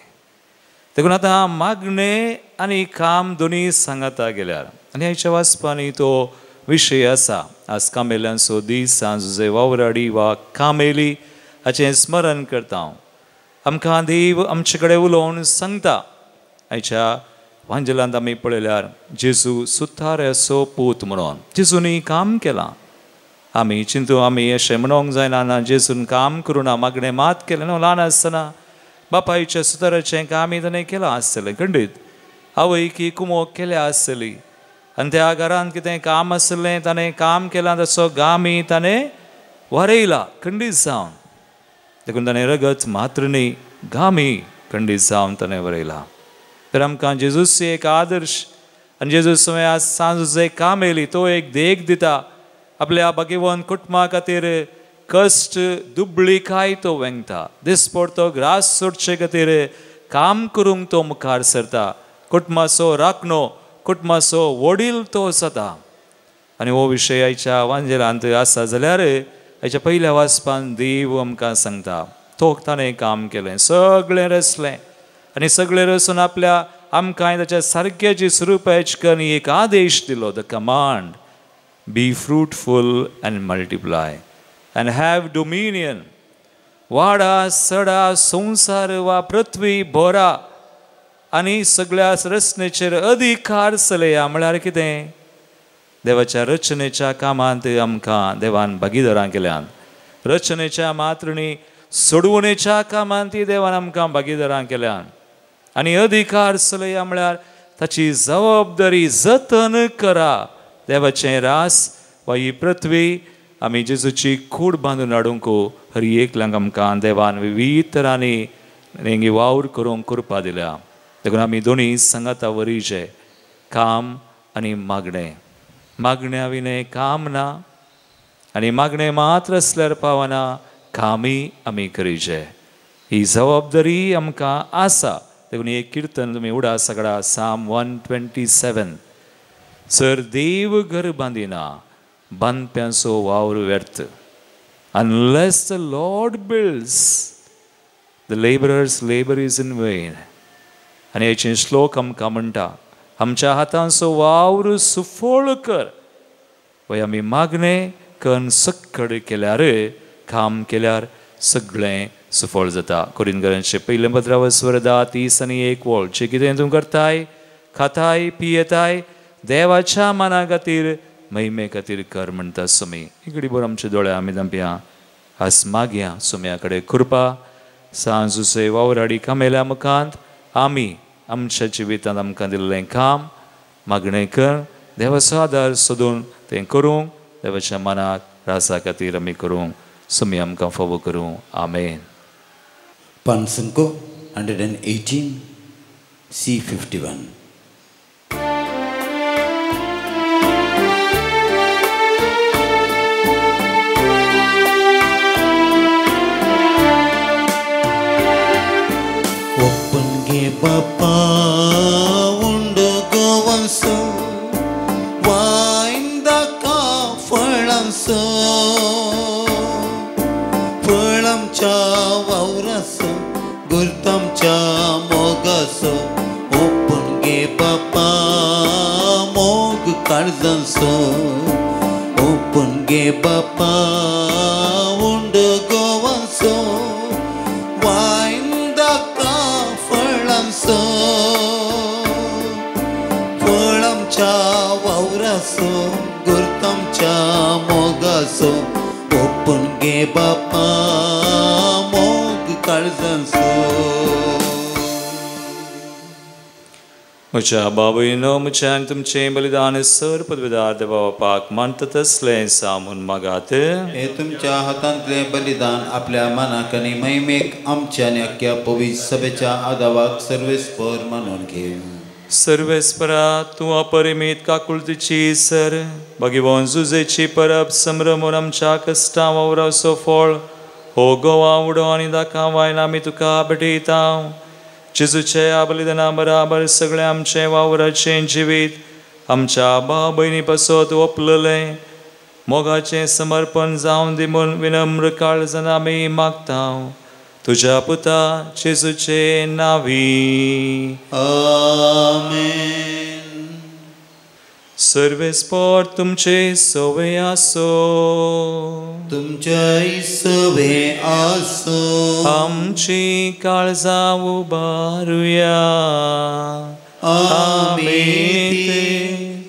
देखून आतां मागणें आनी काम दोनूय सांगाता गेल्यार, आनी आयच्या वाचपांनी तो विशय आसा, आज कामेल्यांचो दीस, सांजे वावराडी वा कामेली हाचें स्मरण करता हांव. आमकां देव आमचे कडेन उलोवन सांगता. आयच्या वांजेलांत आमी पळयल्यार जेजू सुताराचो पूत म्हणून जेजूनी काम केलां. आमी चिंतू, आमी अशें म्हणूंक जायना, ना जेजून काम करूं ना, मागणें मात केलें न्हू. ल्हान आसतना बापायच्या सुताराचें कामय ताणें केलां आसतलें खंडीत, आवयकी कुमोक केल्या आसतली, आनी त्या घरांत कितें काम आसलें ताणें काम केलां, तसो गामी ताणें वरयला खंडीत जावन. देखून ताणें रगत मात्र न्ही, गामी खंडीत जावन ताणें वरयला. तर आमकां जेजूस एक आदर्श, आनी जेजूस आज सांज काम येयली तो एक देख दिता. आपल्या भाग्यवंत कुटुंबा खातीर कश्ट दुबळीकाय तो वेंगता, दिसपडतो ग्रास सोडचे खातीर काम करूंक तो मुखार सरता. कुटुंबाचो राखणो, कुटुंबाचो वडील तो जाता. आनी हो विशय आयच्या वांजेलांत आसा जाल्यार आयच्या पयल्या वाचपान देव आमकां सांगता, तो ताणें काम केलें, सगळें रचलें, आनी सगळें रचून आपल्या आमकां ताच्या सारक्याची स्वरुपाची करून एक आदेश दिलो, the command, be fruitful and multiply and have dominion. वाडा सडा संवसार वा पृथ्वी भरा आनी सगळ्या रचनेचेर अधिकार चलया. म्हळ्यार कितें, देवाच्या रचनेच्या कामांत आमकां देवान भागीदारां केल्यान, रचनेच्या मात्रणी सोडवणेच्या कामांत देवान आमकां भागीदारां केल्यान. आनी अधिकार चलया म्हळ्यार ताची जबाबदारी जतन करा. देवाचें रास वा ही पृथ्वी आमी जेजूची कूड बांदून हाडूंक हर एकल्यांक आमकां देवान विवीध तरांनी नेंगी वावर करूंक कृपा दिल्या. देखून आमी दोनूय सांगाता वरीचे, काम आनी मागणें. मागण्या विणें काम ना, आनी मागणें मात्र आसल्यार पावना, कामय आमी करीचे. ही जबाबदारी आमकां आसा. देखून एक किर्तन तुमी उडा सगळा, साम 127, जर देव घर बांदिना बांदप्यांचो वावर व्यर्थ. Unless the Lord builds, the labourers labour is in vain. आनी हेचे श्लोक आमकां म्हणटा, आमच्या हातांचो वावर सुफळ कर. वय आमी मागणें कन्न सक्कड केल्यार, काम केल्यार सगळें सुफळ जाता. कोरिंथकरांचे पयलें पत्रावस्वर 10:30 आणि 1 वळ, जे कितें तूं करताय, खाताय, पियेताय, देवाच्या माना खातीर महिमे खातीर कर म्हणटा सुमी. इकडे बरो आमचे दोळे आमी धांपया, हास मागया सुम्या कडेन कृपा सांजुसे वावराडी कामेल्या मुखांत आमी आमच्या जिवितांत आमकां दिल्लें काम मागणें कर देवाचो आदार सोदून तें करूंक देवाच्या मनाक रासा खातीर आमी करूंक सुमी आमकां फावो करूं. आमेन. पानसंको 118 C51. बापा उंडो गोवांसो वायन दाका फळांसो फळांच्या वावरासो गुर्तांच्या मोगासो ओपन गे बापा मोग काळजांसो ओपन गे बापा उंडो गोवांसो वायन दाका फळांच्या वावरासो गुर्तांच्या मोगासो ओपन गे बापा मोग काळजांसो. म्हज्या बाबूयनो म्हज्या आनी तुमचें बलिदान सर पदवीदार देवा बापाक मानता तसलें सामून मागात. हे तुमच्या हातांतलें बलिदान आपल्या मनाक आनी महिमेक आमच्या आनी अख्ख्या पवित्र सभेच्या आदावाक सर्वेस्पर मानून घे. सर्वेस्परा तूं अपरिमीत काकुळतीची सर भगिवन जुजेची परब संभ्रमून आमच्या कश्टां वावराचो फळ हो गोवा उडो आनी दाका वायन आमी तुका भेटयता. जेजूच्या बलिदाना बराबर सगळें आमचें वावराचें जिवीत आमच्या भाव भयणी पासत ओपलेलें मोगाचें समर्पण जावन दी म्हूण विनम्र काळजान आमी मागता तुज्या पुता जेजूचे नांवी. आमेन. सर्वेस्पर तुमचे सवे आसो तुमच्याय सवे आसो. आमची काळजां उबारुया. आमी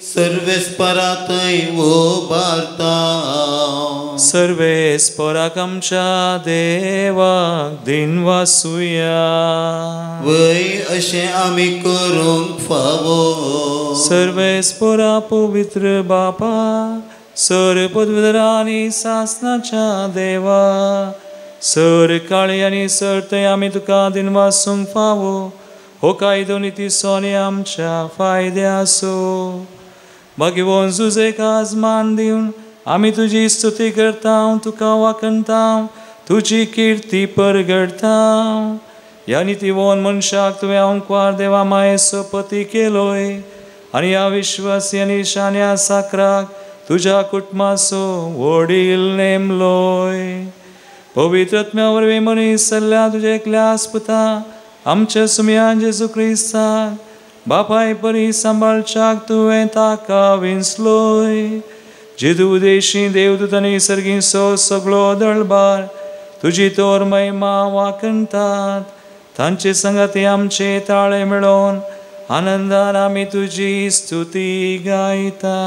सर्वेस्परा थंय उबारता. सर्वेस्पराक आमच्या देवाक दिनवासुया. वय अशें आमी करूंक फावो. सर्वेस्परा पवित्र बापा सर पदवीधरा आनी सासनाच्या देवा सर काळी आनी सर थंय आमी तुका दिनवासूंक फावो. हो कायदो नितीचो आनी आमच्या फायद्याचो. भगिवन जुजेक आजमान दिवन आमी तुजी स्तुती करता, तुका वाखणता, तुजी किर्ती परगडता. ह्या नितीवन मनशाक तुवें अंकवार देवा मायेचो पती केलोय आनी ह्या विश्वासी आनी शाण्या साकराक तुज्या कुटुंबाचो वडील नेमलोय. पवित्र आत्म्या वरवीं मनीस जाल्ल्या तुज्या एकल्या आस्पुता आमच्या सुमयान जेजू क्रिस्ताक बापाय परी सांबाळच्याक तुवें ताका विंचलोय. जेदू देशी देवदूत आनी सर्गींचो सगळो दळबार तुजी तोर महिमा वाखणतात. तांचे संगाती आमचे ताळे मेळोवन आनंदान आमी तुजी स्तुती गायता.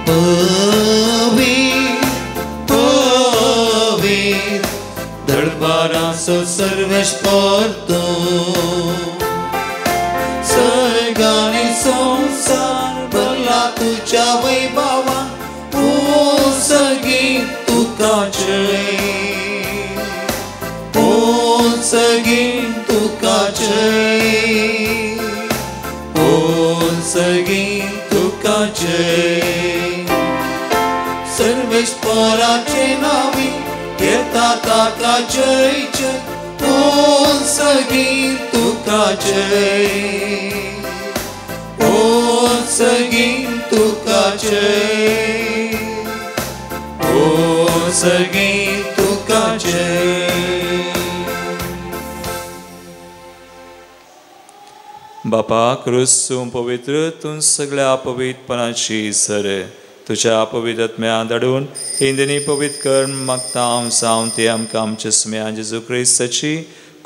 पवित्र दळबाराचो सर्वेस्पर तूं सर्गानी संवसार भरला तुज्या वैभवान सगळी तुका जय सगळी तुका जय सगळी तुका जय. सर्वेस्पराचे नांवी येता ताका जय जय सगळी तुका जय सगळी तुका जय सगळी तुका जय. बापा क्रिस्तू पवित्र तूं सगळ्या पवित्रपणाची सर तुज्या पवित्र आत्म्या धाडून हिंदीनी पवित्र कर मागता हांव जावन ती आमकां आमच्या सुम्या जेजू क्रिस्ताची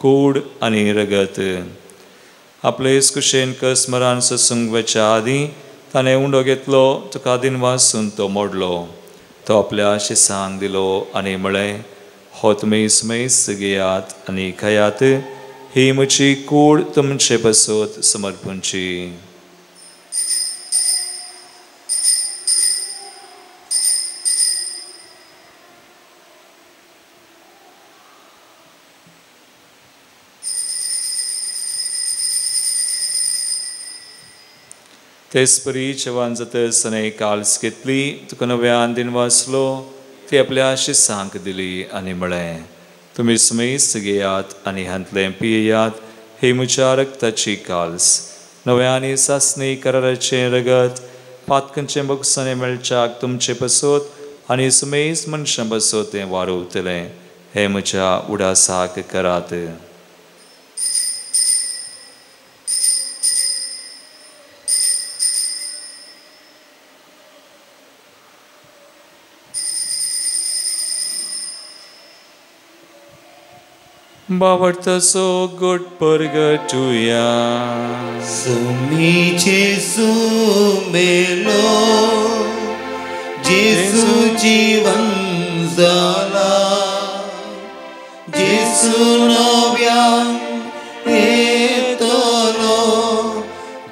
कूड आनी रगत. आपले कुशेन कस मरान ससूंक वच्या आदीं ताणें उंडो घेतलो, तुका दिनवासून तो मोडलो, तो आपल्या शिसांक दिलो आनी म्हळें, हो तुमी सुमेस घेयात आनी खायात, ही म्हजी कूड तुमचे पासत समर्पणची. तेचपरी जेवण जातच आनी काल्स घेतली, तुका नव्यान दिनवासलो, ती आपल्या शिसांक दिली आनी म्हळें, तुमी सुमेस घेयात आनी हांतलें पियेयात, ही म्हज्या रक्ताची काल्स, नव्या आनी सासणी कराराचें रगत, पातकांचें भोगसणें मेळच्याक तुमचे पासत आनी सुमेस मनशां पासत तें वारवतलें. हें म्हज्या उडासाक करात. बावडताचो गोड परगटुया. सुमी जेसू मेलो, जेसू जीवन जाला, जेसू नव्यान येतलो,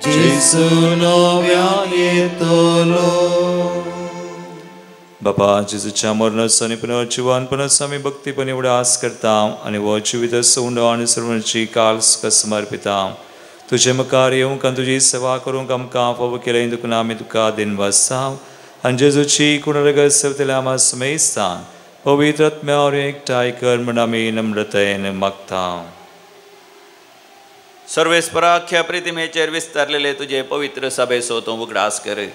जेसू नव्यान येतलो. बाबा जेजूच्या मरणाचो आनी पुनर्जिवनपणाचो आमी भक्तीपणी उडास करता आनी हो जिविताचो उंडो आनी सर्वांची काल्स तुका समर्पिता. तुजे मुखार येवंक आनी तुजी सेवा करूंक आमकां फावो केलें देखून आमी तुका दिनवासता आनी जेजूची कुणरगत सेवतल्या आमा समेस्ता पवित्र आत्म्या वरवीं एकठांय कर म्हूण आमी नम्रतायेन मागता. सर्वेस्पराख्या प्रतिमेचेर विस्तारलेले तुजे पवित्र सभेचो तूं उगडास कर.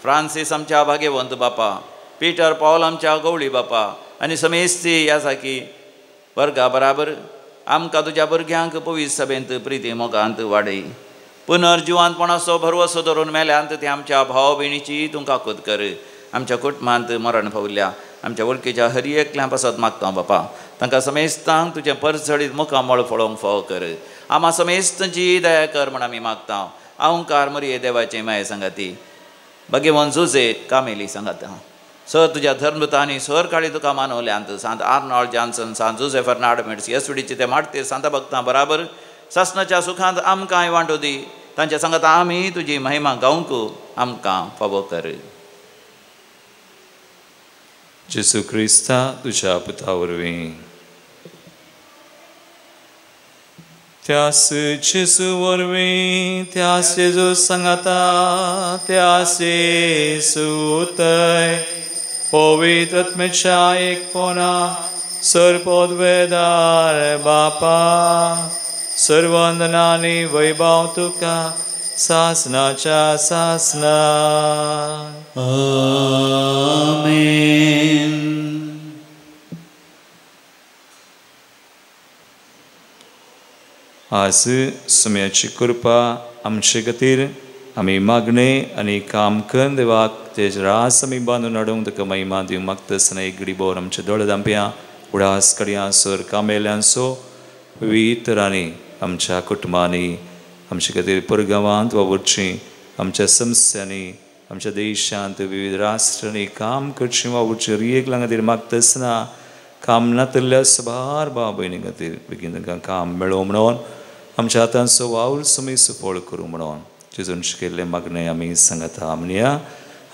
फ्रांसीस आमच्या भाग्यवंत बापा, पीटर पावल आमच्या गवळी बापा आनी समेस्ती ह्या साकी वर्गा बराबर आमकां तुज्या भुरग्यांक पवित्र सभेंत प्रिती मोगांत वाडय. पुनर्जिवांतपणाचो भरवसो धरून मेल्यांत ते आमच्या भाव भयणीची तूं काकूत कर. आमच्या कुटुंबांत मरण पावल्या आमच्या वळखीच्या हर एकल्या पासत मागता बापा, तांकां समेस्तांक तुजें परजळीत मुखामळ फळोवंक फावो कर. आमा समेस्तांची दया कर म्हूण आमी मागता. अहंकार मरिये देवाचे माये सांगाती भगवान जुजे कामेली सांगाता. सर तुज्या धर्मतांनी सर काळी तुका मानवल्यांत सांत आर्नॉल्ड जॉन्सन, सांत जुजे फर्नांड येसुडीचे ते माडते सांता भक्तां बराबर सासनाच्या सुखांत आमकांय वांटो दी. तांच्या सांगाता आमी तुजी महिमा गावंक आमकां फावो कर. जेसू क्रिस्ता तुज्या पुता वरवीं. त्यास जेसू वरवीं, त्यास जेजू सांगाता, त्यास जेसू तय पवित्र आत्म्याच्या एकपणा सर्वोद्वेदार बापा, सर्वंदनानी वैभव तुका सासनाच्या सासना. आमेन. आज सुम्याची कृपा आमचे खातीर आमी मागणे आनी काम करून देवाक ते रास आमी बांदून हाडूंक ताका महिमा दिवंक मागता आसतना एक घडी भोवर आमचे दोळे धांपया, उडास कडया सर कामेल्यांचो विविध तरांनी आमच्या कुटुंबांनी आमचे खातीर परगांवांत वावुरचीं, आमच्या संस्थांनी, आमच्या देशांत विविध राष्ट्रांनी काम करचीं वावुरचीं एकल्या खातीर मागता आसतना काम नातिल्ल्या सबार भाव भयणी खातीर बेगीन तांकां काम मेळोवं म्हणून आमच्या हातांचो वावर सुमी सुफळ करूं म्हणून जेजून शिकयल्लें मागणें आमी सांगता. म्हणया,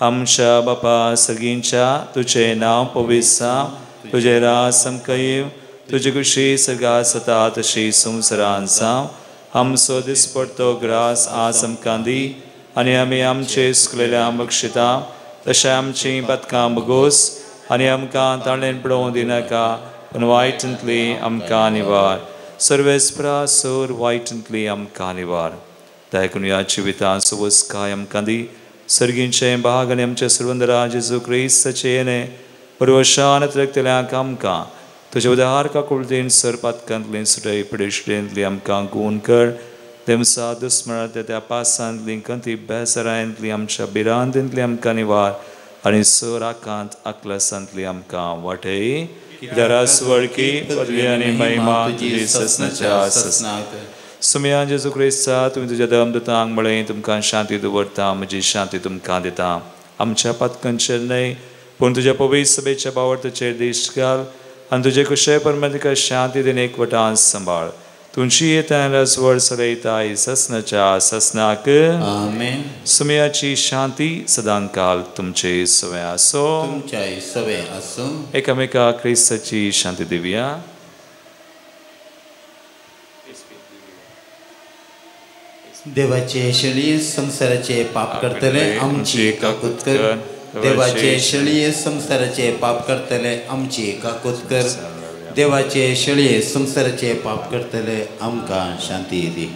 आमच्या बापा सर्गींच्या, तुजें नांव पवित्र जावं, तुजें राज आमकां येवं, तुजी खुशी सर्गांत जाता तशी संवसारांत जावं. आमचो दिसपडतो ग्रास आज आमकां दी आनी आमी आमचे सुकलेल्या बक्षिता तशें आमचीं पदकां बगोस आनी आमकां ताळेन पडोवंक दिनाका, पूण वायटांतली आमकां निवार. सर्वेस्परा सोर वायटांतली आमकां निवार. देखून ह्या जिवितांत सुवस्काय आमकां दी. सर्गींचें भाग आनी आमचे सर्वंदरा जेजू क्रिस्ताचें येणें परवशान रक्तल्यांक आमकां तुज्या उदार काकुळटेन सर पातकांतली सुटय पिडेस्टेंतली आमकां गूण कर. तेमसा दुस्मणांतल्या त्या पासांतली कंती बेसरांतली आमच्या भिरांतेंतली आमकां निवार आनी सर आकांत आकलासांतली आमकां वाटय. दरास वळखी पदवी आनी महिमा तुजी ससनाच्या ससनाक. सुमया जेजू क्रिस्ता, तुमी तुज्या दमदूतांक म्हळें, तुमकां शांती दवरता, म्हजी शांती तुमकां दिता. आमच्या पातकांचेर न्हय पूण तुज्या पवित्र सभेच्या बावडताचेर दिश्ट घाल आनी तुजे कुशे प्रमाण तिका शांती दिवन एकवटान सांबाळ. तुमची येता रसवड चलयता ससनाच्या ससनाक. आमेन. सुमयाची शांती सदांकाल तुमचे सवे आसो. तुमच्याय सवे आसूं. एकामेका क्रिस्ताची शांती दिवया. देवाचे शेळये संवसाराचे पाप करतले आमची काकूत कर. देवाचे शेळये संवसाराचे पाप करतले आमची काकूत कर. देवाचे शेळये संवसाराचे पाप करतले आमकां शांती दी.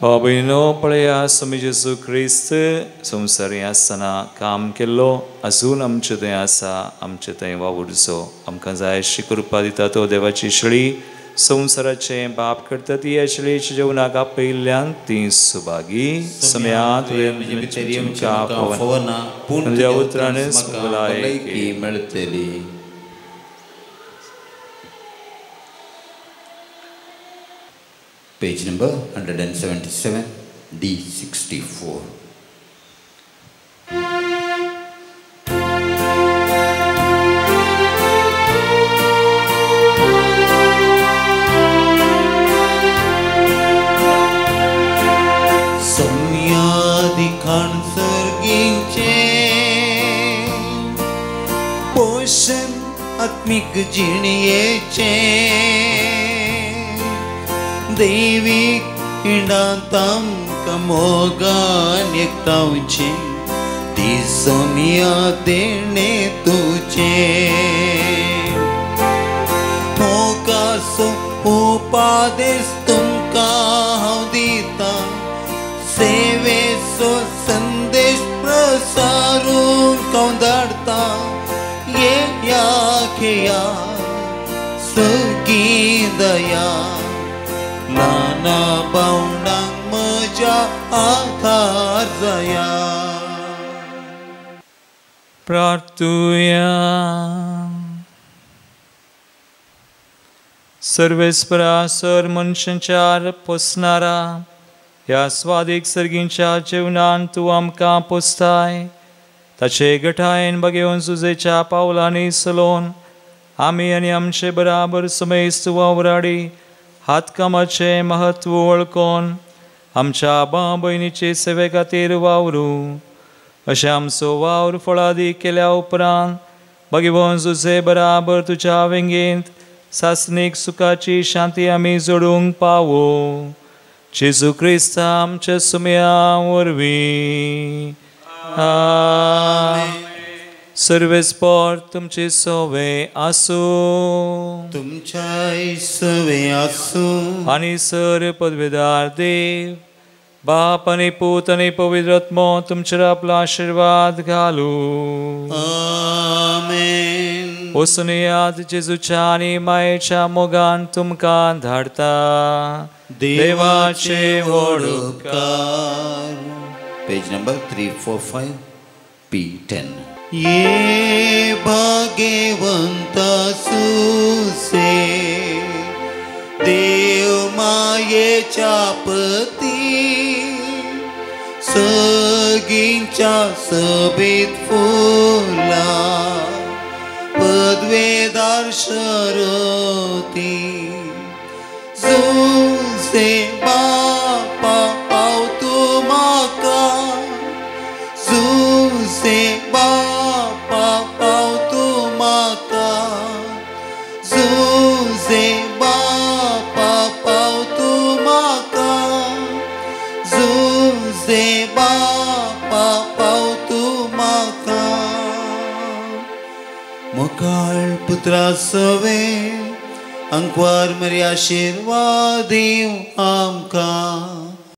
बाबीनो पळया, स्वामी जेजू क्रिस्त संवसारी आसतना काम केल्लो अजून आमचे थंय आसा, आमचे थंय वावुरचो. आमकां जाय अशी कृपा दिता तो देवाची शेळी संवसाराचें पाप करता ती ह्या शेळयेच्या जेवणाक आपयिल्ल्यान ती सुभागी. समया तुज्या उतरानच भलायकी मेळटली. Page number 177, D64. समयादिखाण सर्गींचे पोषण आत्मिक जिणयेचे दैवीक इंडांत आमकां मोगान एकठांवचें ती सोमिया देणें तुजें. मोगाचो उपादेश तुमकां हांव दितां, सेवेचो संदेश प्रसारूंक हांव धाडटां. येया खेया सगळीं दया, ल्हाना भावंडांक म्हज्या आधार जाया. प्रार्थुया. सर्वेस्परा सर मनशांच्या पोसणारा ह्या स्वादीक सर्गींच्या जेवणान तूं आमकां पोसताय. ताचे गठायेन बगेवन सुजेच्या पावलांनी चलोवन आमी आनी आमचे बराबर समेस्त वावराडी हातकामाचें म्हत्व वळखून आमच्या भाव भयणीचे सेवे खातीर वावरूं. अशें आमचो वावर फळादी केल्या उपरांत भगवंत तुजे बराबर तुज्या वेंगेंत सासणीक सुखाची शांती आमी जोडूंक पावो. जेजू क्रिस्ता आमच्या सुमया वरवीं. आमेन. सर्वेस्पर तुमचे सवे आसूं. तुमच्याय सवे आसूं. आनी सर पदवेदार देव बाप आनी पूत आनी पवित्र आत्मो तुमचेर आपलो आशिर्वाद घालूं. आमेन. वचून याद जेजूच्या आनी मायेच्या मोगान तुमकां धाडटा. देवाचे व्हड उपकार. पेज नंबर 345, P10. ये भाग्यवंता सुसे देव मायेच्या पती सगींच्या सभेत फुला पदवेदार शरती. सुसे बापा पाव तूं म्हाका, सुसे बापा पाव तूं म्हाका, सुसे बापा पाव तूं म्हाका, सुसे बापा पाव तूं म्हाका. मुखाळ पुत्रा सवे अंकवार मरी आशिर्वाद दिवं आमकां.